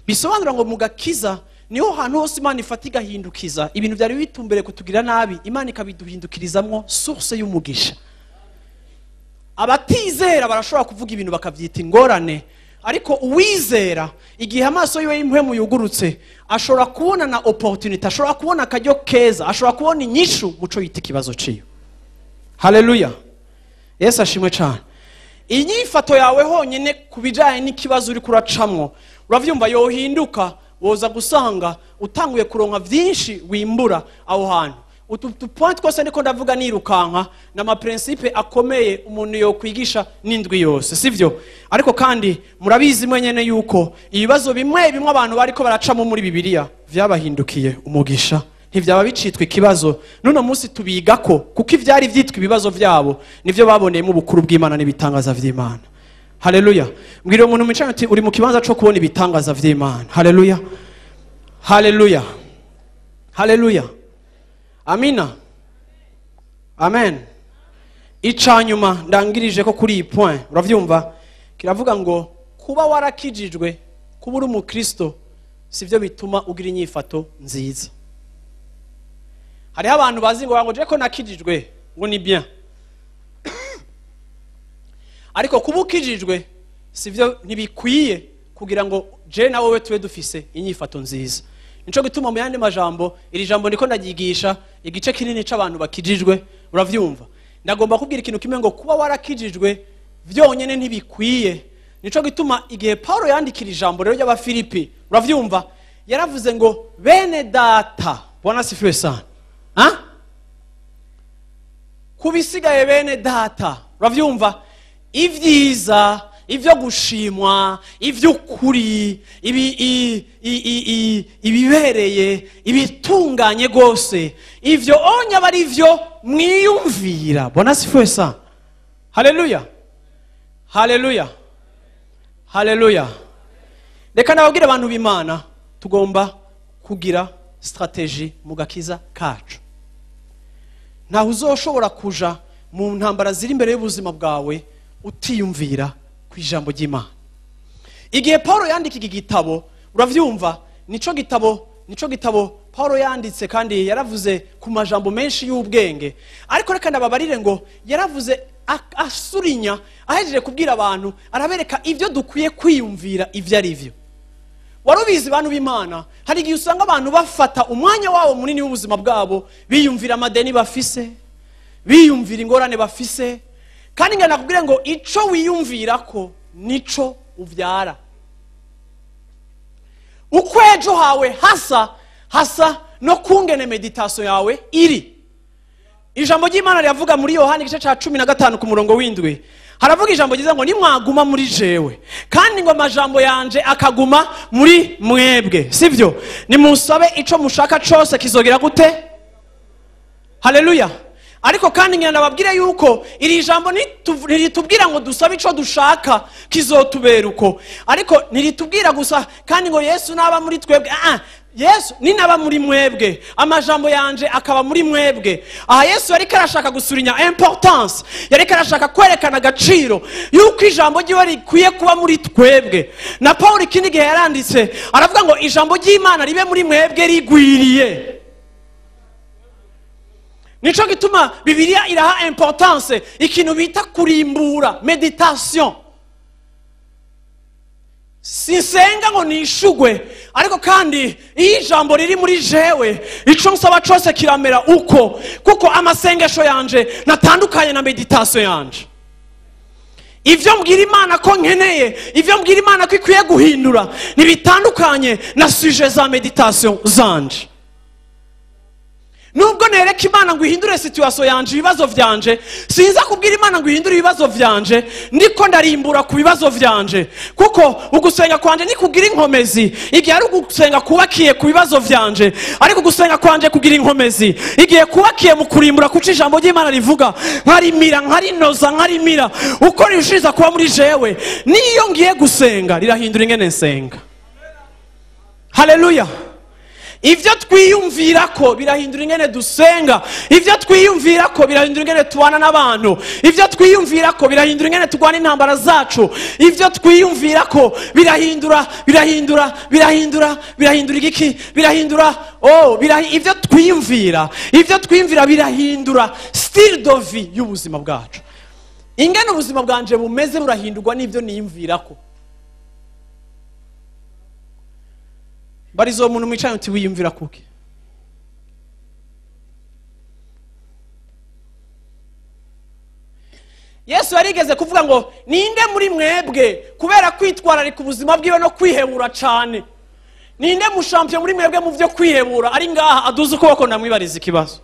Bisobanura ngo mugakiza niho hantu hose Imana ifata igahindukiza ibintu byari bitumbere kutugira nabi, Imana ikabiduhindukirizamwo source y'umugisha. Abatizera barashobora kuvuga ibintu bakavyita ingorane, ariko uwizera igihe amaso yiwe y'impwemu yugurutse ashobora kubona na opportunity, ashobora kubona akaryo keza, ashobora kubona inyishu muco yita ikibazo ciyo. Haleluya. Yesu ashimwe cyane. Inyifato yawe honyine kubijanye n'ikibazo uri kuracamwo, uravyumva, yohinduka, woza gusanga utanguye kuronka vyinshi wimbura aho hantu. Utu point twose ndiko ndavuga nirukanka na principe akomeye umuntu yo kwigisha n'indwi yose, sivyo? Ariko kandi murabizi mwenyene yuko ibibazo bimwe bimwe abantu bariko baracamo muri Bibiliya vyabahindukiye umugisha, ntivyaba bicitwa ikibazo. Nuno munsi tubigako kuko ivyari vyitwa ibibazo vyabo nivyo baboneyemo ubukuru bw'Imana n'ibitangaza vy'Imana. Haleluya. Mbwira umuntu mwicaye ati uri mu kibanza co kubona ibitangaza vy'Imana. Haleluya. Haleluya. Haleluya. Amina. Amen. Icanyuma ndangirije ko kuri iyi point, uravyumva, kiravuga ngo kuba warakijijwe, kuba uri umukristo sivyo bituma ugira inyifato nziza. Hariho abantu bazi ngo je ko nakijijwe ngo ni bien, ariko kuba ukijijwe sivyo, ntibikwiye kugira ngo je na wowe tube dufise inyifato nziza. Nico gituma mu yandi majambo iri jambo ndiko ndagigisha igice kinini c'abantu bakijijwe, uravyumva. Ndagomba kubwira ikintu kimwe ngo kuba warakijijwe vyonyene ntibikwiye. Nico gituma igihe Paulo yandikira ijambo rero ry'Abafilipi, uravyumva, yaravuze ngo bene data, Bwana sifiwe sana. Ha? Kubisigaye bene data, uravyumva, ivyiza, ivyo gushimwa, ivy'ukuri, ibibereye, ibitunganye gose, ivyo onya bari ivyo mwiyumvira. Bwana sifiwe sana. Haleluya. Haleluya. Haleluya. Reka nababwire abantu b'Imana, tugomba kugira strategie mu gakiza kacu. Ntaho uzoshobora kuja mu ntambara ziri imbere y'ubuzima bwawe utiyumvira ku ijambo ry'Imana. Igihe Paulo yandika iki gitabo, uravyumva, nico gitabo Paulo yanditse, kandi yaravuze ku majambo menshi y'ubwenge. Ariko reka ndababarire ngo yaravuze asurinya, ahejeje kubwira abantu, arabereka ivyo dukwiye kwiyumvira ivyo ari vyo. Warubizi bantu b'Imana, hari igihe usanga abantu bafata umwanya wabo munini w'ubuzima bwabo biyumvira amadeni bafise, biyumvira ingorane bafise, kandi ngana nakubwire ngo ico wiyumvira ko nico uvyara. Uko ejo hawe hasa hasa no kungene meditation yawe iri. Ijambo ry'Imana riravuga muri Yohana igice ca 15 ku murongo w'indwi, haravuga ijambo ryiza ngo nimwaguma muri jewe kandi ngo amajambo yanje akaguma muri mwebwe, sivyo? Nimusabe ico mushaka cose kizogera gute? Haleluya. Ariko kandi ngenda ndababwire yuko iri jambo ntiritubwira ngo dusabe ico dushaka kizotubera uko, ariko ntiritubwira gusa kandi ngo Yesu naba muri twebwe. Yesu ninaba muri mwebwe, amajambo yanje akaba muri mwebwe. Aha Yesu yariko arashaka gusurinya importance, yariko arashaka kwerekana agaciro yuko ijambo ryiwe rikwiye kuba muri twebwe. Na Paul ikindi gihe yaranditse aravuga ngo ijambo ry'Imana ribe muri mwebwe rigwiriye. Nico gituma Bibiliya iraha importance ikintu bita kurimbura, meditation. Sinsenga ngo nishugwe, ariko kandi iyo ijambo riri muri jewe ico nsaba cose kiramera uko, kuko amasengesho yanje natandukanye na meditation yanje. Ivyo mbwira Imana ko nkeneye, ivyo mbwira Imana ko ikwiye guhindura, nibitandukanye na sujet za meditation zanje. Nubwo nereka Imana ngo ihindure situation yanje, ibibazo vyanje, sinza kubwira Imana ngo ihindure ibibazo vyanje, ndiko ndarimbura ku bibazo vyanje. Kuko ugusenga kwanje ni kugira inkomezi igihe ari ugusenga kubakiye ku bibazo vyanje, ariko ugusenga kwanje kugira inkomezi igihe kubakiye mu kurimbura kuko ijambo ry'Imana rivuga, nkarimira, nkarinoza, nkarimira uko rirushiriza kuba muri jewe. Niyo ngiye gusenga rirahindura ingene nsenga. Haleluya. Ivyo twiyumvira ko birahindura ingene dusenga, ivyo twiyumvira ko birahindura ingene tubana n'abantu, ivyo twiyumvira ko birahindura ingene turwana intambara zacu, ivyo twiyumvira ko birahindura, birahindura, birahindura, birahindura igiki, birahindura, oh, ivyo twiyumvira, ivyo twiyumvira birahindura style de vie y'ubuzima bwacu. Ingene ubuzima bwanje bumeze burahindurwa n'ivyo niyumvira ko. Barizo umuntu mwicaye uti wiyumvira kuki? Yesu yarigeze kuvuga ngo ninde muri mwebwe kubera kwitwararika ubuzima bwiwe no kwihebura cyane, ninde mu champion muri mwebwe mu byo kwihebura ari ngaha aduze ukuboko ndamwibariza ikibazo?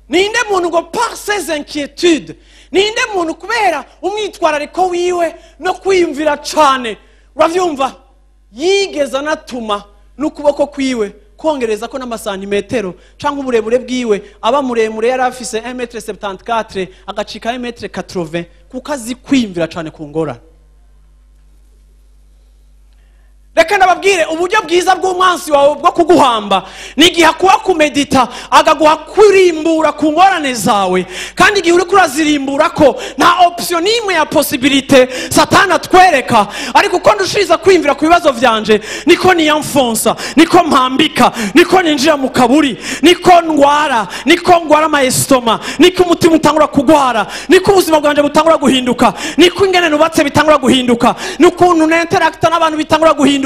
Ninde muntu ngo par ses inquiétudes, ninde muntu kubera umwitwarariko wiwe no kwiyumvira cyane, uravyumva, yigeza anatuma n'ukuboko kwiwe kongereza ko n'amasantimetero canke uburebure bwiwe aba muremure, yari afise 1m74 agacika 1m80 kuko azi kwiyumvira cane ku ngorane. Reka ndababwire uburyo bwiza bw'umwansi wawe bwo kuguhamba ni igihe akuba kumedita akaguha kurimbura ku ngorane zawe, kandi igihe uriko urazirimbura ko nta option n'imwe ya possibilité Satani atwereka. Ariko uko ndushiriza kwiyumvira ku bibazo vyanje, niko niyamfonsa, niko mpambika, niko ninjira mu kaburi, niko ndwara, niko ngwara ama estoma, niko umutima utangura kugwara, niko ubuzima bwanje butangura guhinduka, niko ingene nubatse bitangura guhinduka, n'ukuntu ninteracta n'abantu bitangura guhinduka,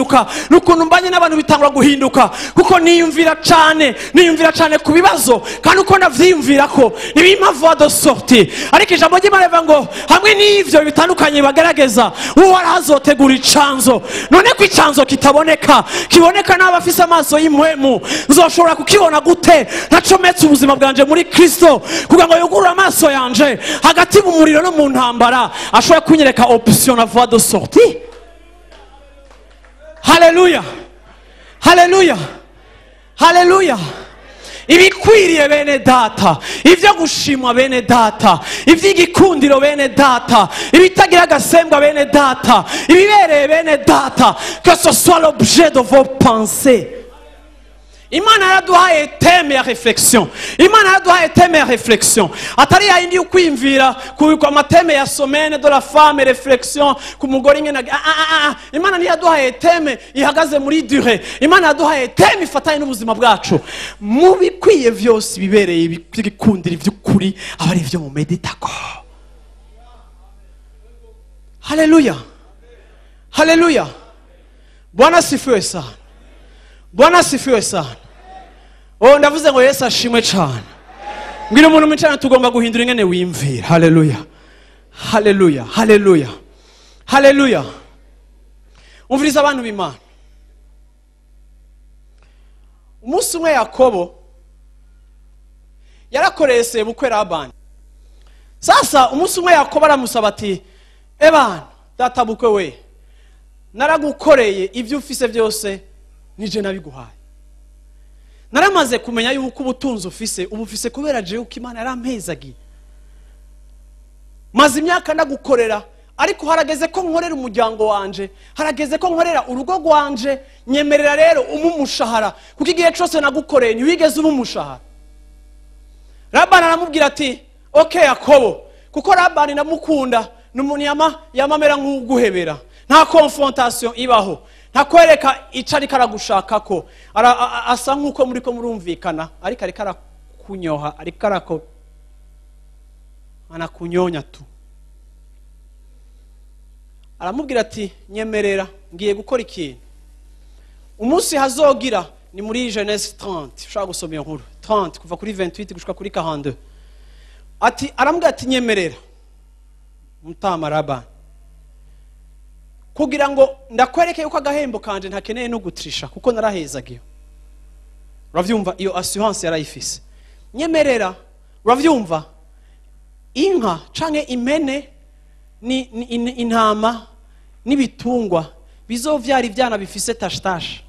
n'ukuntu mbanye n'abantu bitangura guhinduka, kuko niyumvira cyane, niyumvira cyane ku bibazo, kandi uko ndavyiyumvira ko nibimpa voie de sortie. Ariko ijambo ry'Imana rivuga ngo hamwe n'ivyo bitandukanye bagerageza, uhoraho azotegura icanzo. None ko icanzo kitaboneka, kiboneka n'abafise amaso y'impwemu, nzoshobora kukibona gute ntacometse ubuzima bwanje muri Kristo, kugira ngo yugurure amaso yanje hagati mu muriro no mu ntambara, ashobora kunyereka option na voie de sortie. Haleluya, haleluya, haleluya. Ibikwiriye bene data, ivyo gushimwa bene data, ivy'igikundiro bene data, ibitagira agasembwa bene data, ibibereye bene data, que ce soit l'objet de vos pensées. Imana yaraduhaye thème ya réflexion. Imana yaraduhaye thème ya réflexion. Atari yindi ukwiyumvira ku amateme ya semaine de la femme réflexion ku mugore ingene Imana ntiyaduhaye thème ihagaze muri durée. Imana yaduhaye thème ifatanye n'ubuzima bwacu. Mu bikwiye vyose bibereye iby'igikundiro ivy'ukuri aba ari ivyo mu meditako. Haleluya, haleluya. Bwana sifiwe sana. Bwana sifiwe sana. Oh, ndavuze ngo Yesu ashimwe cyane. Ngira umuntu mwicarana tugomba guhindura ingene wiyumvira. Haleluya, haleluya, haleluya, haleluya. Umviriza abantu b'Imana. Umunsi umwe Yakobo yarakoreye sebukwe Labani. Sasa umunsi umwe Yakobo aramusaba ati, ebana data bukwe we, naragukoreye ibyo ufise byose nije nabiguhaye. Naramaze kumenya yuko ubutunzi ufise ubufise kubera jewe uko Imana yarampezagiye. Maze imyaka ndagukorera, Ariko harageze ko nkorera umuryango wanje, harageze ko nkorera urugo rwanje. Nyemerera rero umumushahara, kuko igihe cyose nagukoreye ntiwigeze uba umushahara. Labani aramubwira ati okay Yakobo, kuko Labani namukunda, ni umuntu yamamera nk'uguhebera, nta confrontation ibaho, ntakwereka icyo ariko aragushaka ko asa nk'uko muri ko murumvikana, ariko ariko arakunyoha, ariko anakunyonya tu. Aramubwira ati nyemerera ngiye gukora ikintu. Umunsi hazogira ni muri Genèse 30, ushobora gusoma iyo nkuru 30 kuva kuri 28 gushika kuri 42. Ati aramubwira ati nyemerera mutama Labani, kugira ngo ndakwereke yuko agahembo kanje ntakeneye no gutrisha, kuko narahezagiyo. Uravyumva, iyo assurance yarayifise. Nyemerera, uravyumva, inka canke impene ni intama n'ibitungwa bizovyara ivyana bifise tashtash.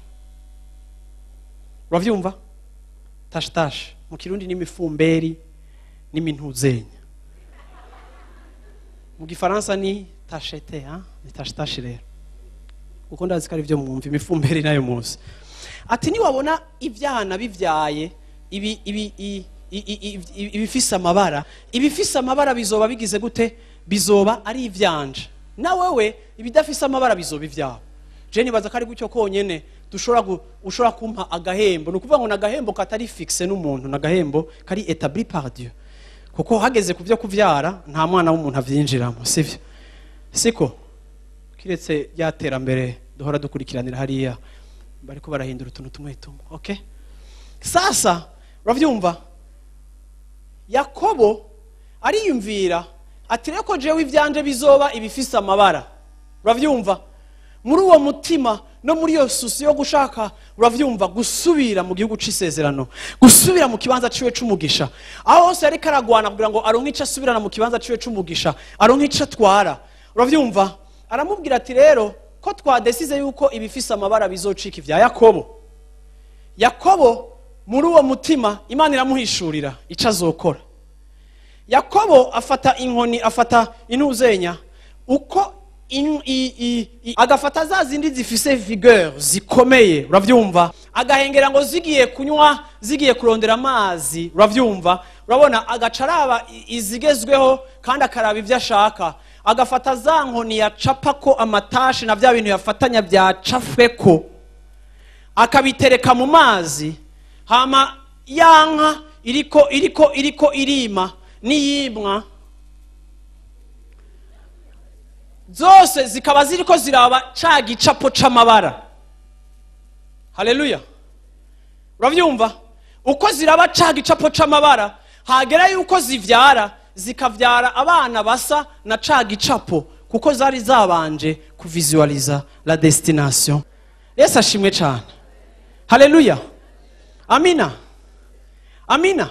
Uravyumva? Tashtash mu Kirundi ni imifumberi n'imintuzenya, mu Gifaransa ni tachete, hein? Ni tashtash rero, kuko ndazi ko ari byo mwumva imifumberi nayo muzi. Ati niwabona ivyana bivyaye ibi ibi ibifise amabara, ibifise amabara bizoba bigize gute? Bizoba ari ivyanje, na wewe ibidafise amabara bizoba ivyawe. Je nibaza ko ari gutyo konyene dushobora ushobora kumpa agahembo. Nukuvuga ngo nagahembo katari fixe n'umuntu, nagahembo kari établi par Dieu, kuko hageze kuvyo kuvyara nta mwana w'umuntu avyinjiramo, sivyo? Siko kiretse ryaterambere duhora dukurikiranira hariya bariko barahindura utuntu tumwe tumwe. Okay, sasa uravyumva, Yakobo ariyumvira ati reko jewe ivyanje bizoba ibifise amabara. Uravyumva, muri uwo mutima no muri iyo susi yo gushaka, uravyumva, gusubira mu gihugu c'isezerano, gusubira mu kibanza ciwe c'umugisha. Aho hose ariko aragwana kugira ngo aronke ico asubirana mu kibanza ciwe c'umugisha, aronke ico atwara. Uravyumva, aramubwira ati rero ko twadesize yuko ibifise amabara bizocika ivya Yakobo. Yakobo muri uwo mutima Imana iramuhishurira ico azokora. Yakobo afata inkoni, afata intuzenya, uko agafata za zindi zifise vigueur zikomeye, uravyumva, agahengera ngo zigiye kunywa, zigiye kurondera amazi, uravyumva, urabona, agacaraba izigezweho kandi akaraba ivyo ashaka. Agafata za nkoni yacapako amatashi na vya bintu yafatanya byacafweko, akabitereka mu mazi. Hama yanka iriko iriko iriko irima niyimwa zose zikaba ziriko ziraba ca gicapo c'amabara. Haleluya, uravyumva, uko ziraba ca gicapo c'amabara, hagera yuko zivyara, zikavyara abana basa na ca gicapo, kuko zari zabanje kuvisualiza la destination. Yesu ashimwe cyane. Haleluya, amina, amina.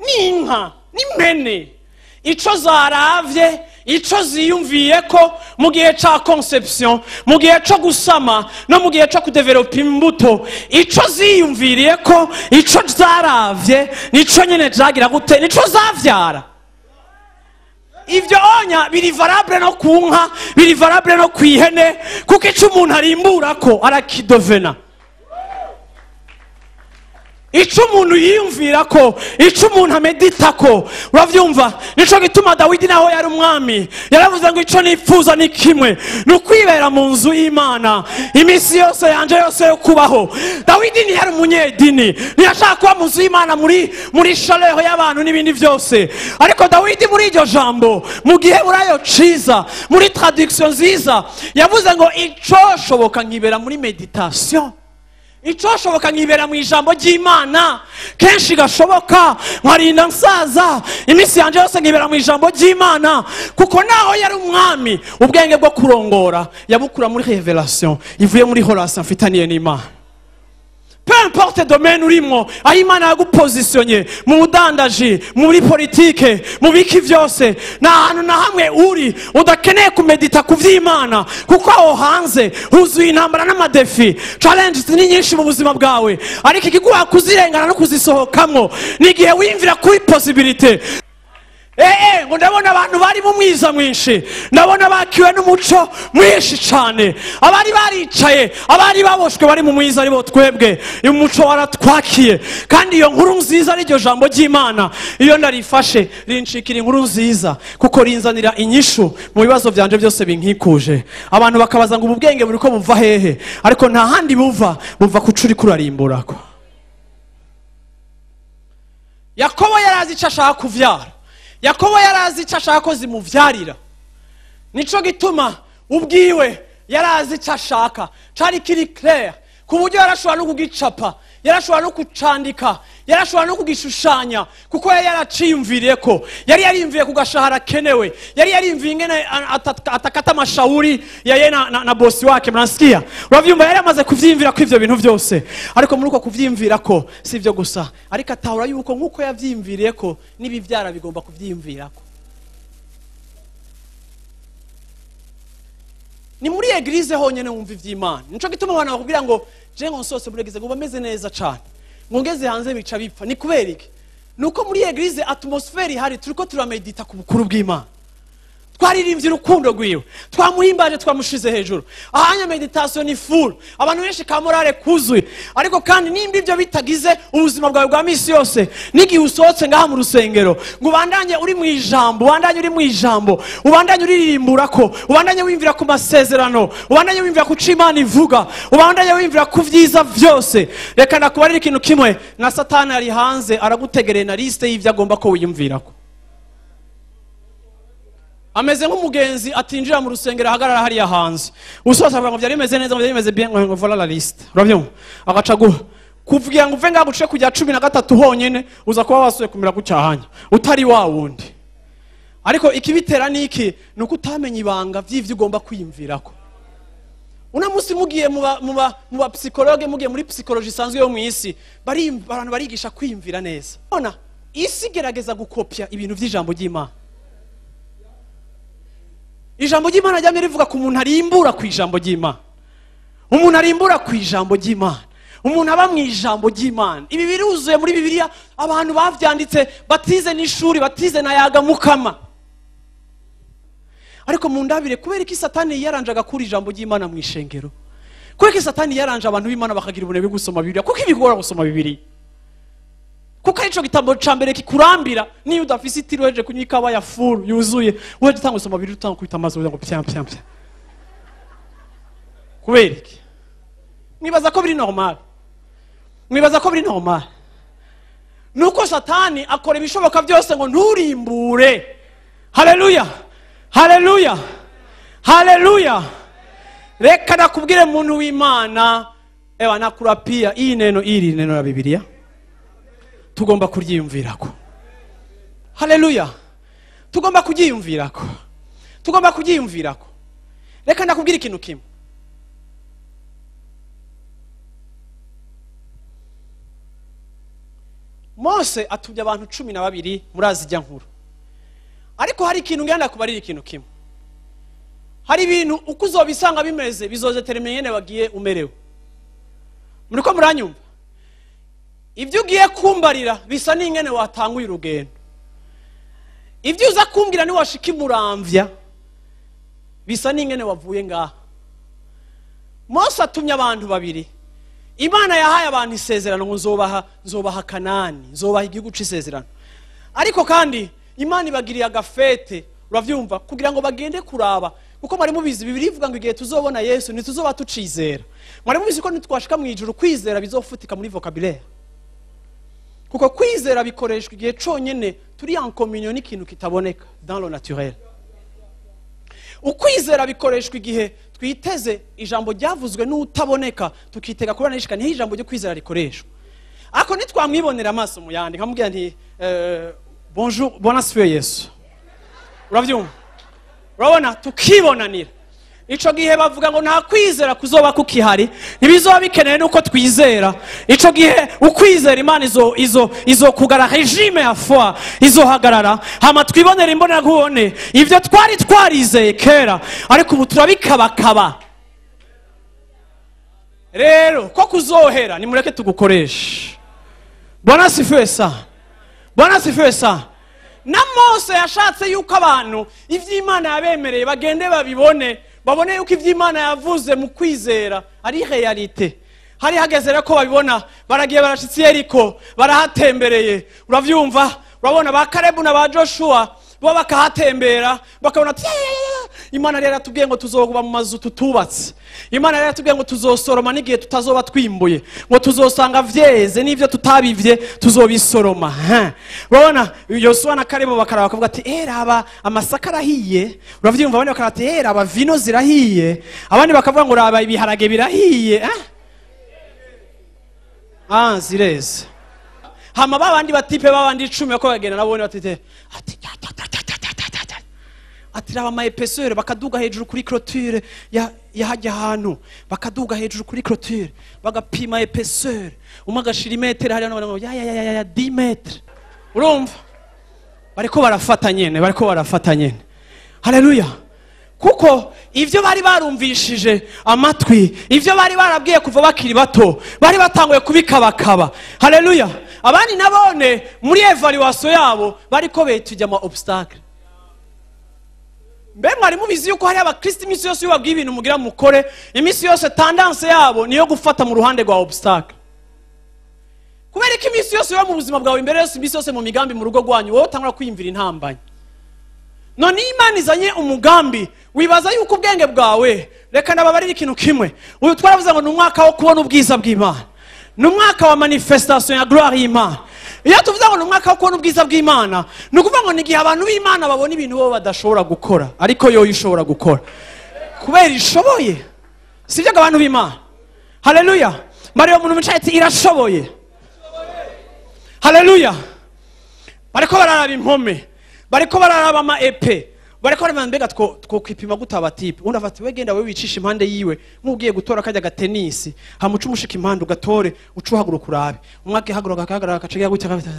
N'inka n'impene ico zaravye, ico ziyumviye ko mu gihe ca conception, mu gihe co gusama no mu gihe co kudevelopa imbuto, ico ziyumviriye ko, ico zaravye nico nyene zagira gute, nico zavyara. Ivyo onya biri valable no ku nka, biri valable no kwihene, kuko ico umuntu arimbura ko arakidovena. Ico umuntu yiyumvira ko, ico umuntu amedita ko, uravyumva. Nico gituma Dawidi naho yari umwami yaravuze ngo ico nipfuza ni kimwe, ni ukwibera mu nzu y'Imana iminsi yose yanje yose yo kubaho. Dawidi ntiyari umunyedini, ntiyashaka kuba mu nzu y'Imana muri chaleur y'abantu n'ibindi vyose, ariko Dawidi muri iryo jambo, mu gihe urayo ciza, muri traduction nziza, yavuze ngo ico shoboka nkibera muri meditation, icoshoboka nkibera mu ijambo ry'Imana kenshi gashoboka, nkarinda nsaza iminsi yanje yose nkibera mu ijambo ry'Imana. Kuko naho yari umwami, ubwenge bwo kurongora yabukura muri revelation ivuye muri relation mfitaniye n'Imana. Peu importe domaine urimo, aho Imana yagupositionye, mu budandaji, muri politike, mu biki vyose, nta hantu na hamwe uri udakeneye kumedita ku vy'Imana, kuko aho hanze huzuye intambara n'amadefi, challenges ni nyinshi mu buzima bwawe, ariko ikiguha kuzirengana no kuzisohokamwo ni igihe wiyumvira kuri possibilité. Ngo ndabona abantu bari mu mwiza mwinshi, ndabona bakiwe n'umuco mwinshi cyane. Abari baricaye, abari baboshwe bari mu mwiza ari bo twebwe, umuco waratwakiye. Kandi iyo nkuru nziza ari iryo jambo ry'Imana, iyo ndarifashe rinshikira inkuru nziza, kuko rinzanira inyishu mu bibazo byanje byose binkikuje. Abantu bakabaza ngo ubu bwenge buri ko buva hehe, ariko nta handi buva, buva kucuri kurarimburako. Yakobo yarazi icyo ashaka kuvyara, Yakobo yarazi icyo ashaka ko zimuvyarira. Nico gituma ubwiwe yarazi icyo ashaka, cari kiri clair, ku buryo yarashobora no kugicapa, yarashobora no kucandika, yarashobora no kugishushanya, kuko yari yaraciyumviriye ko yari yarimviye ku gashahara kenewe, yari yarimviye ingene atakata amashauri yaye na bosi wake. Mnasikia? Uravyumva, yari amaze kuvyimvira ko ivyo bintu vyose. Ariko muri uko kuvyimvira ko si ivyo gusa, ariko atahura yuko nkuko yavyimviriye ko n'ibivyara bigomba kuvyimvirako. Ni muri eglise honyene wumva ivy'Imana. Nico gituma abantu bakubwira ngo je ngo nsose muri eglise ngo bameze neza cyane, ngo ngeze hanze bica bipfa. Ni kubera iki? Nuko muri eglise atmosphere ihari, turiko turamedita ku bukuru bw'Imana, twaririmbye urukundo rwiwe, twamuhimbaje, twamushize hejuru. Ahanya meditation ni full, abantu benshi ka morale kuzuye. Ariko kandi nimba ibyo bitagize ubuzima bwawe bwa misi yose, n'igihe usohotse ngaha mu rusengero ngo ubandanye uri mu ijambo, ubandanye uri mu ijambo, ubandanye uririmbura ko, ubandanye wimvira ku masezerano, ubandanye wimvira ku co Imana ivuga, ubandanye wimvira ku vyiza vyose. Reka nakubarira ikintu kimwe, na Satani ari hanze aragutegereye na liste y'ivyo agomba ko wiyumvirako. Ameze nk'umugenzi atinjira mu rusengero ahagarara hariya hanze, usoza avuga ngo byari bimeze neza, ngo byari bimeze bien, ngo voilà la liste. Urabyumva? Agaca kuvugira ngo uve ngaho uce kujya 13 honyene, uza kuba wasuye kumira gucyahanya utari wa wundi. Ariko ikibitera niki? Nuko utamenya ibanga vy'ivyo ugomba kwiyumvirako. Una musi mugiye mu ba psychologue, mugiye muri psychologie isanzwe yo mu isi, abantu barigisha kwiyumvira neza. Ona isi gerageza gukopya ibintu vy'ijambo ry'Imana. Ijambo ry'Imana ryamye rivuga ku muntu arimbura ku ijambo ry'Imana. Umuntu arimbura ku ijambo ry'Imana. Umuntu aba mu ijambo ry'Imana. Ibi biruzuye muri Bibiliya, abantu bavyanditse batize n'ishuri, batize na yaga mukama. Ariko mu ndabire, kubera iki Satani yaranjaga kuri ijambo ry'Imana mu ishengero? Kubera iki Satani yaranje abantu b'Imana bakagira ubunebwe bwo gusoma Bibiliya? Kuko ibigora gusoma Bibiliya. Kuko arico gitabo ca mbere kikurambira, niyo udafise itiro weje kunywa ikawa ya full yuzuye, weje utanga gusoma Bibiliya utanga kwita amazi ngo pya pya pya. Kubera iki? Mwibaza ko biri normal? Mwibaza ko biri normal? Nuko Satani akora ibishoboka byose ngo nturimbure. Haleluya! Haleluya! Haleluya! Reka nakubwire muntu w'Imana, ewa nakurapia iyi neno, iri neno ya Bibiliya tugomba kuryiyumvirako. Haleluya! Tugomba kuryiyumvirako. Tugomba kuryiyumvirako. Reka ndakubwira ikintu kimwe. Mose atubye abantu 12 murazi ijya nkuru. Ariko hari ikintu ngenda kubarira ikintu kimwe. Hari ibintu uko uzobisanga bimeze bizoze termine bagiye umerewe. Muriko muranyumva? Ibyo ugiye kumbarira bisa n'ingene watanguye urugendo. Ibyo uza kumbwira ni washika imuramvya bisa n'ingene wavuye ngaha. Mose atumye abantu babiri. Imana yahaye abantu isezerano ngo nzobaha Kanani, nzobaha igihugu c'isezerano. Ariko kandi Imana ibagiriye agafete, uravyumva, kugira ngo bagende kuraba. Kuko mwari mubizi Bibiliya ivuga ngo igihe tuzobona Yesu ntituzoba tucizera. Mwari mubizi ko nitwashika mu ijuru kwizera bizofutika muri vocabulaire. Kuko kwizera bikoreshwa igihe conyene turi en communion n'ikintu kitaboneka dans le naturel. Ukwizera bikoreshwa igihe twiteze ijambo ryavuzwe n'utaboneka, tukitega kubona ishika, niho ijambo ryo kwizera rikoreshwa. Ako nitwamwibonera amaso mu yandi, nkamubwira nti bonjour, bona sifiwe Yesu. Uravyumva? Urabona tukibonanira. Ico gihe bavuga ngo nta kwizera kuzoba kukihari, ntibizoba bikenewe nuko twizera. Ico gihe ukwizera Imana izo kugara regime ya foi izohagarara, hama twibonera imbona nkubone ivyo twari twarizeye kera, ariko ubu turabikabakaba. Rero ko kuzohera nimureke tugukoreshe. Bwana sifiwe sana. Bwana sifiwe sana. Na Mose yashatse yuko abantu ivy'Imana yabemereye bagende babibone, babone yuko ivy'Imana yavuze mu kwizera ari realite. Hari hageze rero ko babibona, baragiye barashitse Yeriko, barahatembereye. Uravyumva? Urabona ba Kalebu na ba Joshua bo bakahatembera, bakabona ati Imana rero yatubwiye ngo tuzokuba mu mazu tutubatse. Imana rero yatubwiye ngo tuzosoroma n'igihe tutazoba twimbuye, ngo tuzosanga vyeze n'ivyo tutabivye tuzobisoroma. Urabona Yosuwa na Kalebu bakaraba bakavuga ati raba amasaka arahiye. Uravyumva? Abandi bakaraba ati raba vino zirahiye. Abandi bakavuga ngo raba ibiharage birahiye. Zireze. Hama babandi batipe babandi 10 bako bagenda nabone batite ati ati raba ama épaisseur, bakaduga hejuru kuri clôture ya hajya hantu, bakaduga hejuru kuri clôture bagapima épaisseur, umwe agashira imetero hariya n'abandi ngo ya ya ya ya 10 metres. Urumva bariko barafata nyene, bariko barafata nyene. Haleluya. Kuko ivyo bari barumvishije amatwi, ivyo bari barabwiye kuva bakiri bato, bari batanguye kubikabakaba. Haleluya. Abandi nabone muri evaluation yabo bariko betujya ama obstacle. Mbe mwari mubizi yuko hari abakristo imisi yose iyo babwiye ibintu mugira mukore, imisi yose tendance yabo niyo gufata mu ruhande rwa obstacle. Kubera ko imisi yose yo mu buzima bwawe imbere yose, imisi yose mu migambi mu rugo rwanyu, wowe utangura kwiyumvira intambanye. None Imana izanye umugambi, wibaza yuko ubwenge bwawe, reka nababarire ikintu kimwe. Uyu twaravuze ngo ni umwaka wo kubona ubwiza bw'Imana, ni umwaka wa manifestation ya gloire y'Imana. Iyo tuvuze ngo ni umwaka wo kubona ubwiza bw'Imana, ni ukuvuga ngo ni igihe abantu b'Imana babona ibintu bo badashobora gukora, ariko yo ishobora gukora kubera ishoboye. Sibyo abantu b'Imana? Haleluya. Mariyo muntu mwicaye ati irashoboye. Haleluya. Bariko bararaba impome, bariko bararaba ama epe, bariko bararaba mbega two kwipima gute abatipe. Undi afata we genda we wicisha impande yiwe, nk'ugiye gutora kajya gatenisi, hamuca umushika impande ugatore, uca uhaguruka urabe. Umwe akihaguruka akahagarara akaca gutya akabita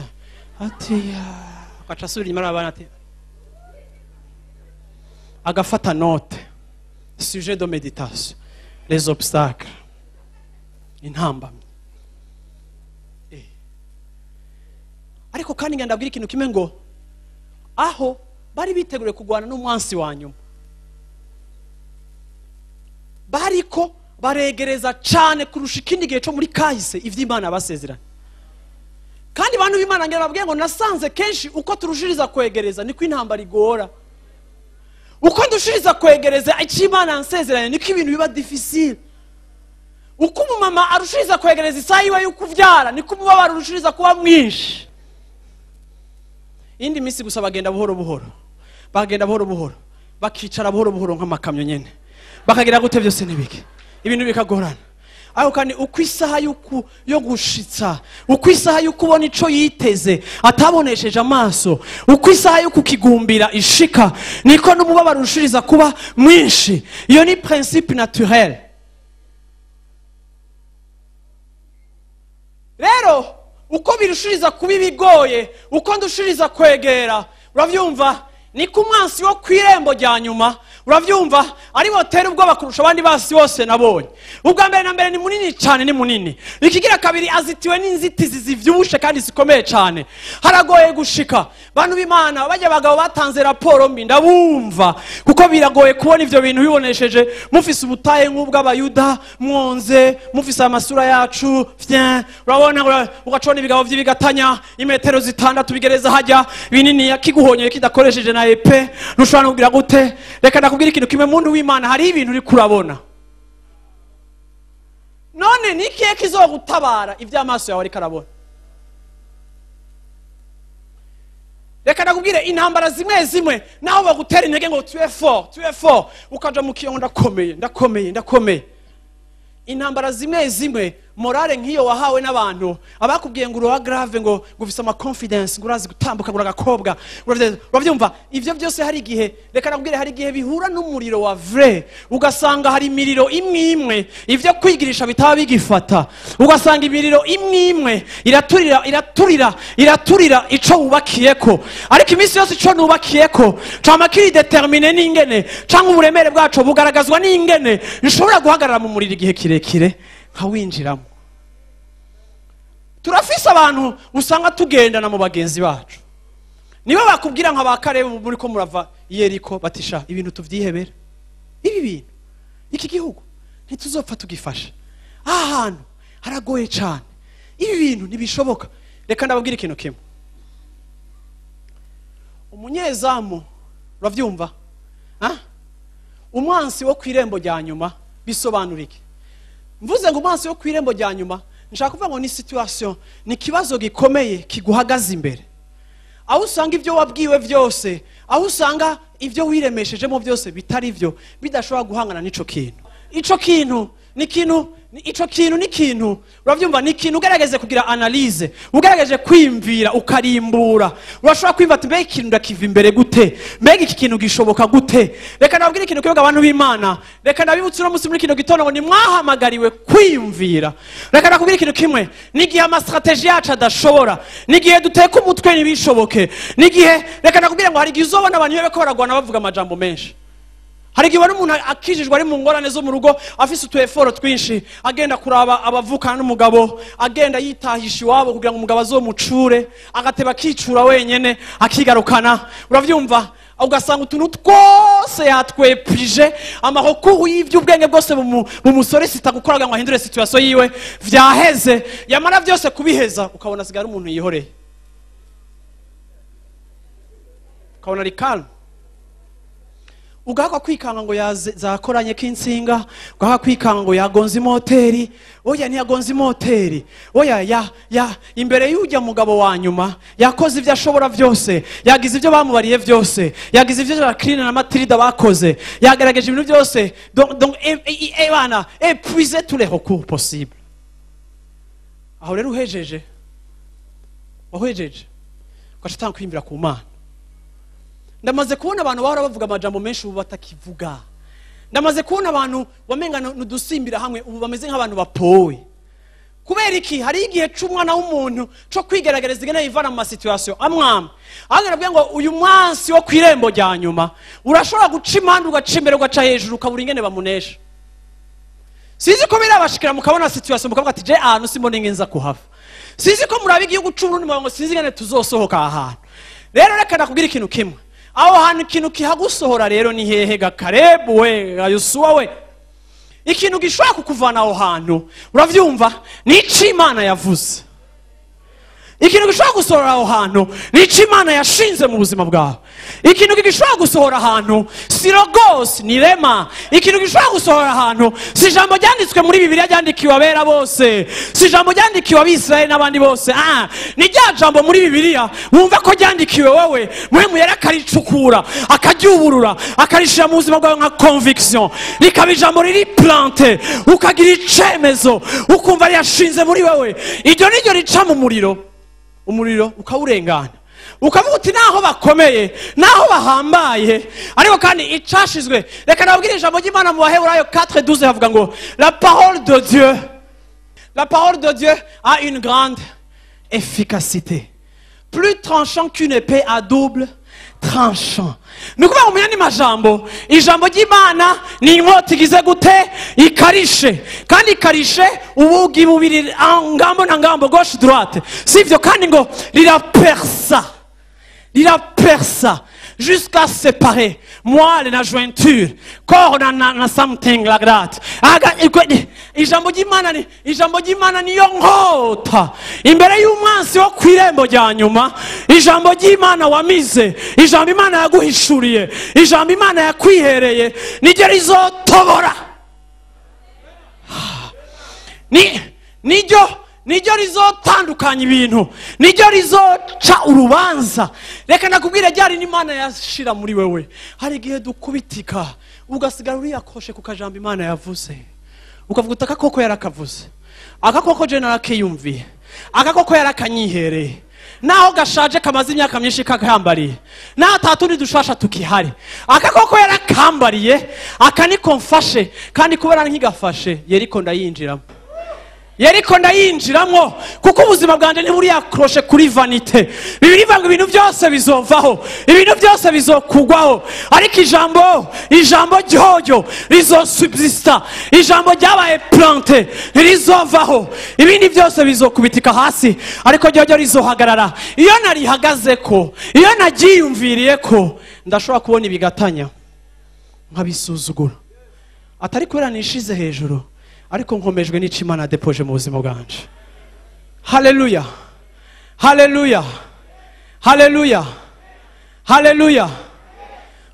ati ya, agaca asubira inyuma arabana ati agafata note. Sujet de méditation, les obstacles, intambamyi. Ariko kandi ngenda ndabwira ikintu kimwe ngo aho bari biteguriye kugwana n'umwansi wa nyuma, bariko baregereza cane kurusha ikindi gihe co muri kahise ivy'Imana basezeranye. Kandi bantu b'Imana ngira babwiye ngo nasanze kenshi uko turushiriza kwegereza niko intambara igora. Uko ndushiriza kwegereza icyo Imana yansezeranye niko ibintu biba difficile. Uko umumama arushiriza kwegereza isaha yiwe yo kuvyara niko umubabaro urushiriza kuba mwinshi. Indi misi gusa bagenda buhoro buhoro, bagenda buhoro buhoro, bakicara buhoro buhoro nk'amakamyo nyene, bakagira gute byose nibiki, ibintu bikagorana. Ariko kandi uko isaha yo gushitsa, uko isaha yo kubona ico yiteze atabonesheje amaso, uko isaha yo kukigumbira ishika, niko n'umubabaro urushiriza kuba mwinshi. Iyo ni principe naturel. Rero uko birushiriza kuba ibigoye, uko ndushiriza kwegera, uravyumva, niko umwansi wo kwirembo rya nyuma, uravyumva, ari botera ubwoba kurusha abandi basi bose nabonye. Ubwa mbere na mbere ni munini cyane, ni munini. Ikigira kabiri azitiwe n'inzitizi zivyubushe kandi zikomeye cyane, haragoye gushika. Bantu b'Imana bajya abagabo batanze raporo mbi ndabumva, kuko biragoye kubona ivyo bintu bibonesheje mufise ubutaye nk'ubw'abayuda, mwonze mufise amasura yacu fyen, urabona ugacona ibigabo vy'ibigatanya imetero 6 bigereza hajya binini yakiguhonyeye kidakoresheje na epe, ntushobora no kugira gute. Reka ndakubwira ikintu kimwe muntu w'Imana, hari ibintu uri kurabona. None ni ikihe kizogutabara ivy'amaso yawe ariko arabona? Reka ndakubwire intambara zimwe zimwe naho bagutera intege ngo tu es fort, tu es fort, ukaja mu kiyo ndakomeye, ndakomeye, ndakomeye. Intambara zimwe zimwe morale nk'iyo wahawe n'abantu abakubwiye ngo uroha grave, ngo ufise ama confidence, ngo urazi gutambuka, ngo uragakobwa, uravyumva ivyo byose. Hari igihe, reka nakubwire, hari igihe bihura n'umuriro wa vrai, ugasanga hari imiriro imwe imwe ivyo kwigirisha bitaba bigifata, ugasanga imiriro imwe imwe iraturira, iraturira, iraturira ico wubakiyeko. Ariko iminsi yose ico nubakiyeko cama kiri determine n'ingene canke uburemere bwaco bugaragazwa n'ingene nshobora guhagarara mu muriro igihe kirekire nkawinjiramo. Turafise abantu usanga tugendana mu bagenzi bacu, Nibo bakubwira nka ba Kalebu muri ko murava Yeriko batisha ibintu tuvyihebera. Ibi bintu iki gihugu ntituzopfa tugifasha. Ahantu haragoye cyane. Ibi bintu ntibishoboka. Reka ndababwira ikintu kimwe. Umunyezamu uravyumva? Umwansi wo kwirembo rya nyuma bisobanura iki? Mvuze ngo umwansi wo kwirembo rya nyuma nshaka kuvuga ngo ni situation, ni kibazo gikomeye kiguhagaze imbere. Aho usanga ibyo wabwiwe byose, aho usanga ibyo wiremeshejemo byose bitari byo, bidashobora guhangana n'ico kintu. Ico kintu ni kintu, ico kintu ni kintu. Uravyumva, ni kintu ugerageze kugira analyse, ugerageje kwimvira ukarimbura. Urashobora kwimva ati mbega ikintu ndakiva imbere gute? Mbega iki kintu gishoboka gute? Reka nababwire ikintu kiyoga abantu b'Imana. Reka nabibutse uno munsi muri kino gitondo ngo nimwahamagariwe kwimvira. Reka nakubwire ikintu kimwe, nigihe ama strategie yacu adashobora, nigihe duteka umutwe nibishoboke, nigihe reka nakubwire ngo hari igihe uzobona abantu beko baragwana bavuga amajambo menshi. Hari igihe ubona umuntu akijijwe ari mu ngorane zo mu rugo afise utu effort twinshi, agenda kuraba abavukana n'umugabo, agenda yitahisha iwabo kugira ngo umugabo azomucure, agateba akicura wenyene akigarukana. Uravyumva, ugasanga utuntu twose yatwepije, amahokuru y'ivy'ubwenge bwose bumusoresita gukora ngo ahindure situation yiwe vyaheze. Yamara vyose kubiheza ukabona asigara umuntu yihoreye, ukabona ari calme. Ugahakwa kwikanga ngo zakoranye k'insinga, ugahakwa kwikanga ngo yagonze imoteri. Oya ntiyagonze imoteri. Oya ya imbere y'ujya mugabo wa nyuma yakoze ibyo ashobora byose, yagize ibyo bamubariye byose, yagize ibyo Jacqueline na Matilda bakoze, yagerageje ibintu byose. Donc bana épuiser tous les recours possibles. Aho rero uhejeje, wahejeje ugaca kwimbira ku Mana. Ndamaze kubona abantu bahora bavuga amajambo menshi ubu batakivuga. Ndamaze kubona abantu wamenga nudusimbira hamwe ubu bameze nk'abantu bapowe. Kubera iki? Hari igihe c'umwana w'umuntu co kwigerageza ingene yivana mu situation amwamwe. Aho nabwiye ngo uyu mwansi wo kwirembo rya nyuma urashobora guca impande ugaca imbere ugaca hejuru ukabura ingene bamunesha. Sinzi ko birabashikira mukabona situation mukavuga ati je ahantu simbona ingenza kuhava. Sinzi ko murabe igihugu c'Uburundi ngo sinzi ingene tuzosohoka aha hantu. Rero reka nakubwira ikintu kimwe. Aho hantu ikintu kihagusohora rero ni hehe ga Kalebu we, ga Yosuwa we? Ikintu gishobora kukuvana aho hantu uravyumva nico Imana yavuze. Ikintu gishobora gusohora aho hantu nico Imana yashinze mu buzima bwawe. Ikintu gishobora gusohora ahantu si logos ni rema. Ikintu gishobora gusohora ahantu si ijambo ryanditswe muri Bibiliya ryandikiwe abera bose, si ijambo ryandikiwe Abisirayeli n'abandi bose. Ni rya jambo muri Bibiliya wumva ko ryandikiwe wowe, Mpwemu Yera akaricukura akaryuburura akarishira mu buzima bwawe nka conviction, rikaba ijambo riri plante, ukagira icemezo, ukumva ryashinze muri wewe. Iryo niryo rica mu muriro, umuriro ukawurengana, ukavuga uti naho bakomeye naho bahambaye, ariko kandi icashizwe. Reka nababwire ijambo ry'Imana mu Baheburayo 4:12 havuga ngo la parole de Dieu, la parole de Dieu a une grande efficacité, plus tranchant qu'une épée à double tranchant. Ni ukuvuga ngo muyandi majambo, ijambo ry'Imana ni inkota igize gute? Ikarishe, kandi ikarishe ubugi bubiri ngambo na ngambo, gauche droite, sivyo? Kandi ngo rirapersa, rirapersa jusqu'à séparer moelle na jointure, corps na something like that. Ijambo ry'Imana ni, ijambo ry'Imana niyo nkota imbere y'umwansi wo kwirembo rya nyuma. Ijambo ry'Imana wamize, ijambo Imana yaguhishuriye, ijambo Imana yakwihereye niryo rizotobora, niryo rizotandukanya ibintu, niryo rizoca urubanza. Reka nakubwire ryari n'Imana yashira muri wewe. Hari igihe dukubitika ugasigara uriyakoshe ku kajambo Imana yavuze, ukavuga uti akakoko yarakavuze, akakoko je narakiyumviye, akakoko yarakanyihereye, naho gashaje kamaze imyaka myinshi kakambariye, naho atatundi dushasha tukihari, akakoko yarakambariye, aka niko mfashe, kandi kubera nkigafashe Yeriko ndayinjiramo, Yeriko ndayinjiramo kuko ubuzima bwanje ntiburi accroché kuri vanité. Bibiliya ivuga ngo ibintu byose bizovaho, ibintu byose bizokugwaho, ariko ijambo ryoryo rizosubsista. Ijambo ryabaye planté ntirizovaho, ibindi byose bizokubitika hasi, ariko ryoryo rizohagarara. Iyo narihagaze ko, iyo naryiyumviriye ko, ndashobora kubona ibigatanya nkabisuzugura, atari kubera nishize hejuru, ariko nkomejwe n'ico Imana depoje mu buzima bwanje. Haleluya, haleluya, haleluya, haleluya.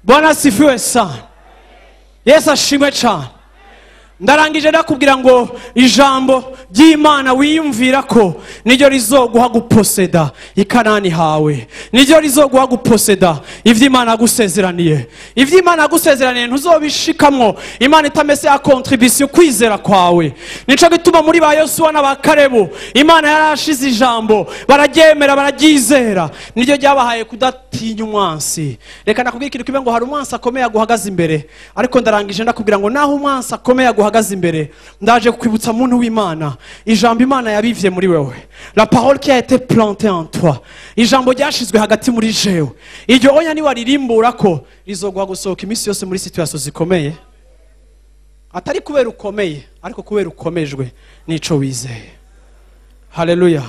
Bwana asifiwe sana. Yesu ashimwe cyane. Ndarangije ndakubwira ngo ijambo ry'Imana wiyumvira ko niryo rizoguha guposeda ikanani hawe, niryo rizoguha guposeda ivyo Imana yagusezeraniye. Ivyo Imana yagusezeraniye ntuzobishikamwo Imana itamese ya contribution kwizera kwawe. Nico gituma muri ba Yosuwa na ba Kalebu Imana yarashize ijambo, bararyemera, bararyizera, niryo ryabahaye kudatinya umwansi. Reka nakubwira ikintu kimwe, ngo hari umwansi akomeye aguhagaze imbere, ariko ndarangije ndakubwira ngo naho umwansi akomeye aguhagaze imbere, ndaje kukwibutsa muntu w'Imana, ijambo Imana yabivye muri wewe, la parole qui a été plantée en toi, ijambo ryashizwe hagati muri jewe, iryo onya niwaririmbura ko rizoguha gusohoka iminsi yose muri situation zikomeye, atari kubera ukomeye, ariko kubera ukomejwe n'ico wizeye. Haleluya,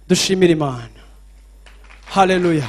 dushimire Imana. Haleluya.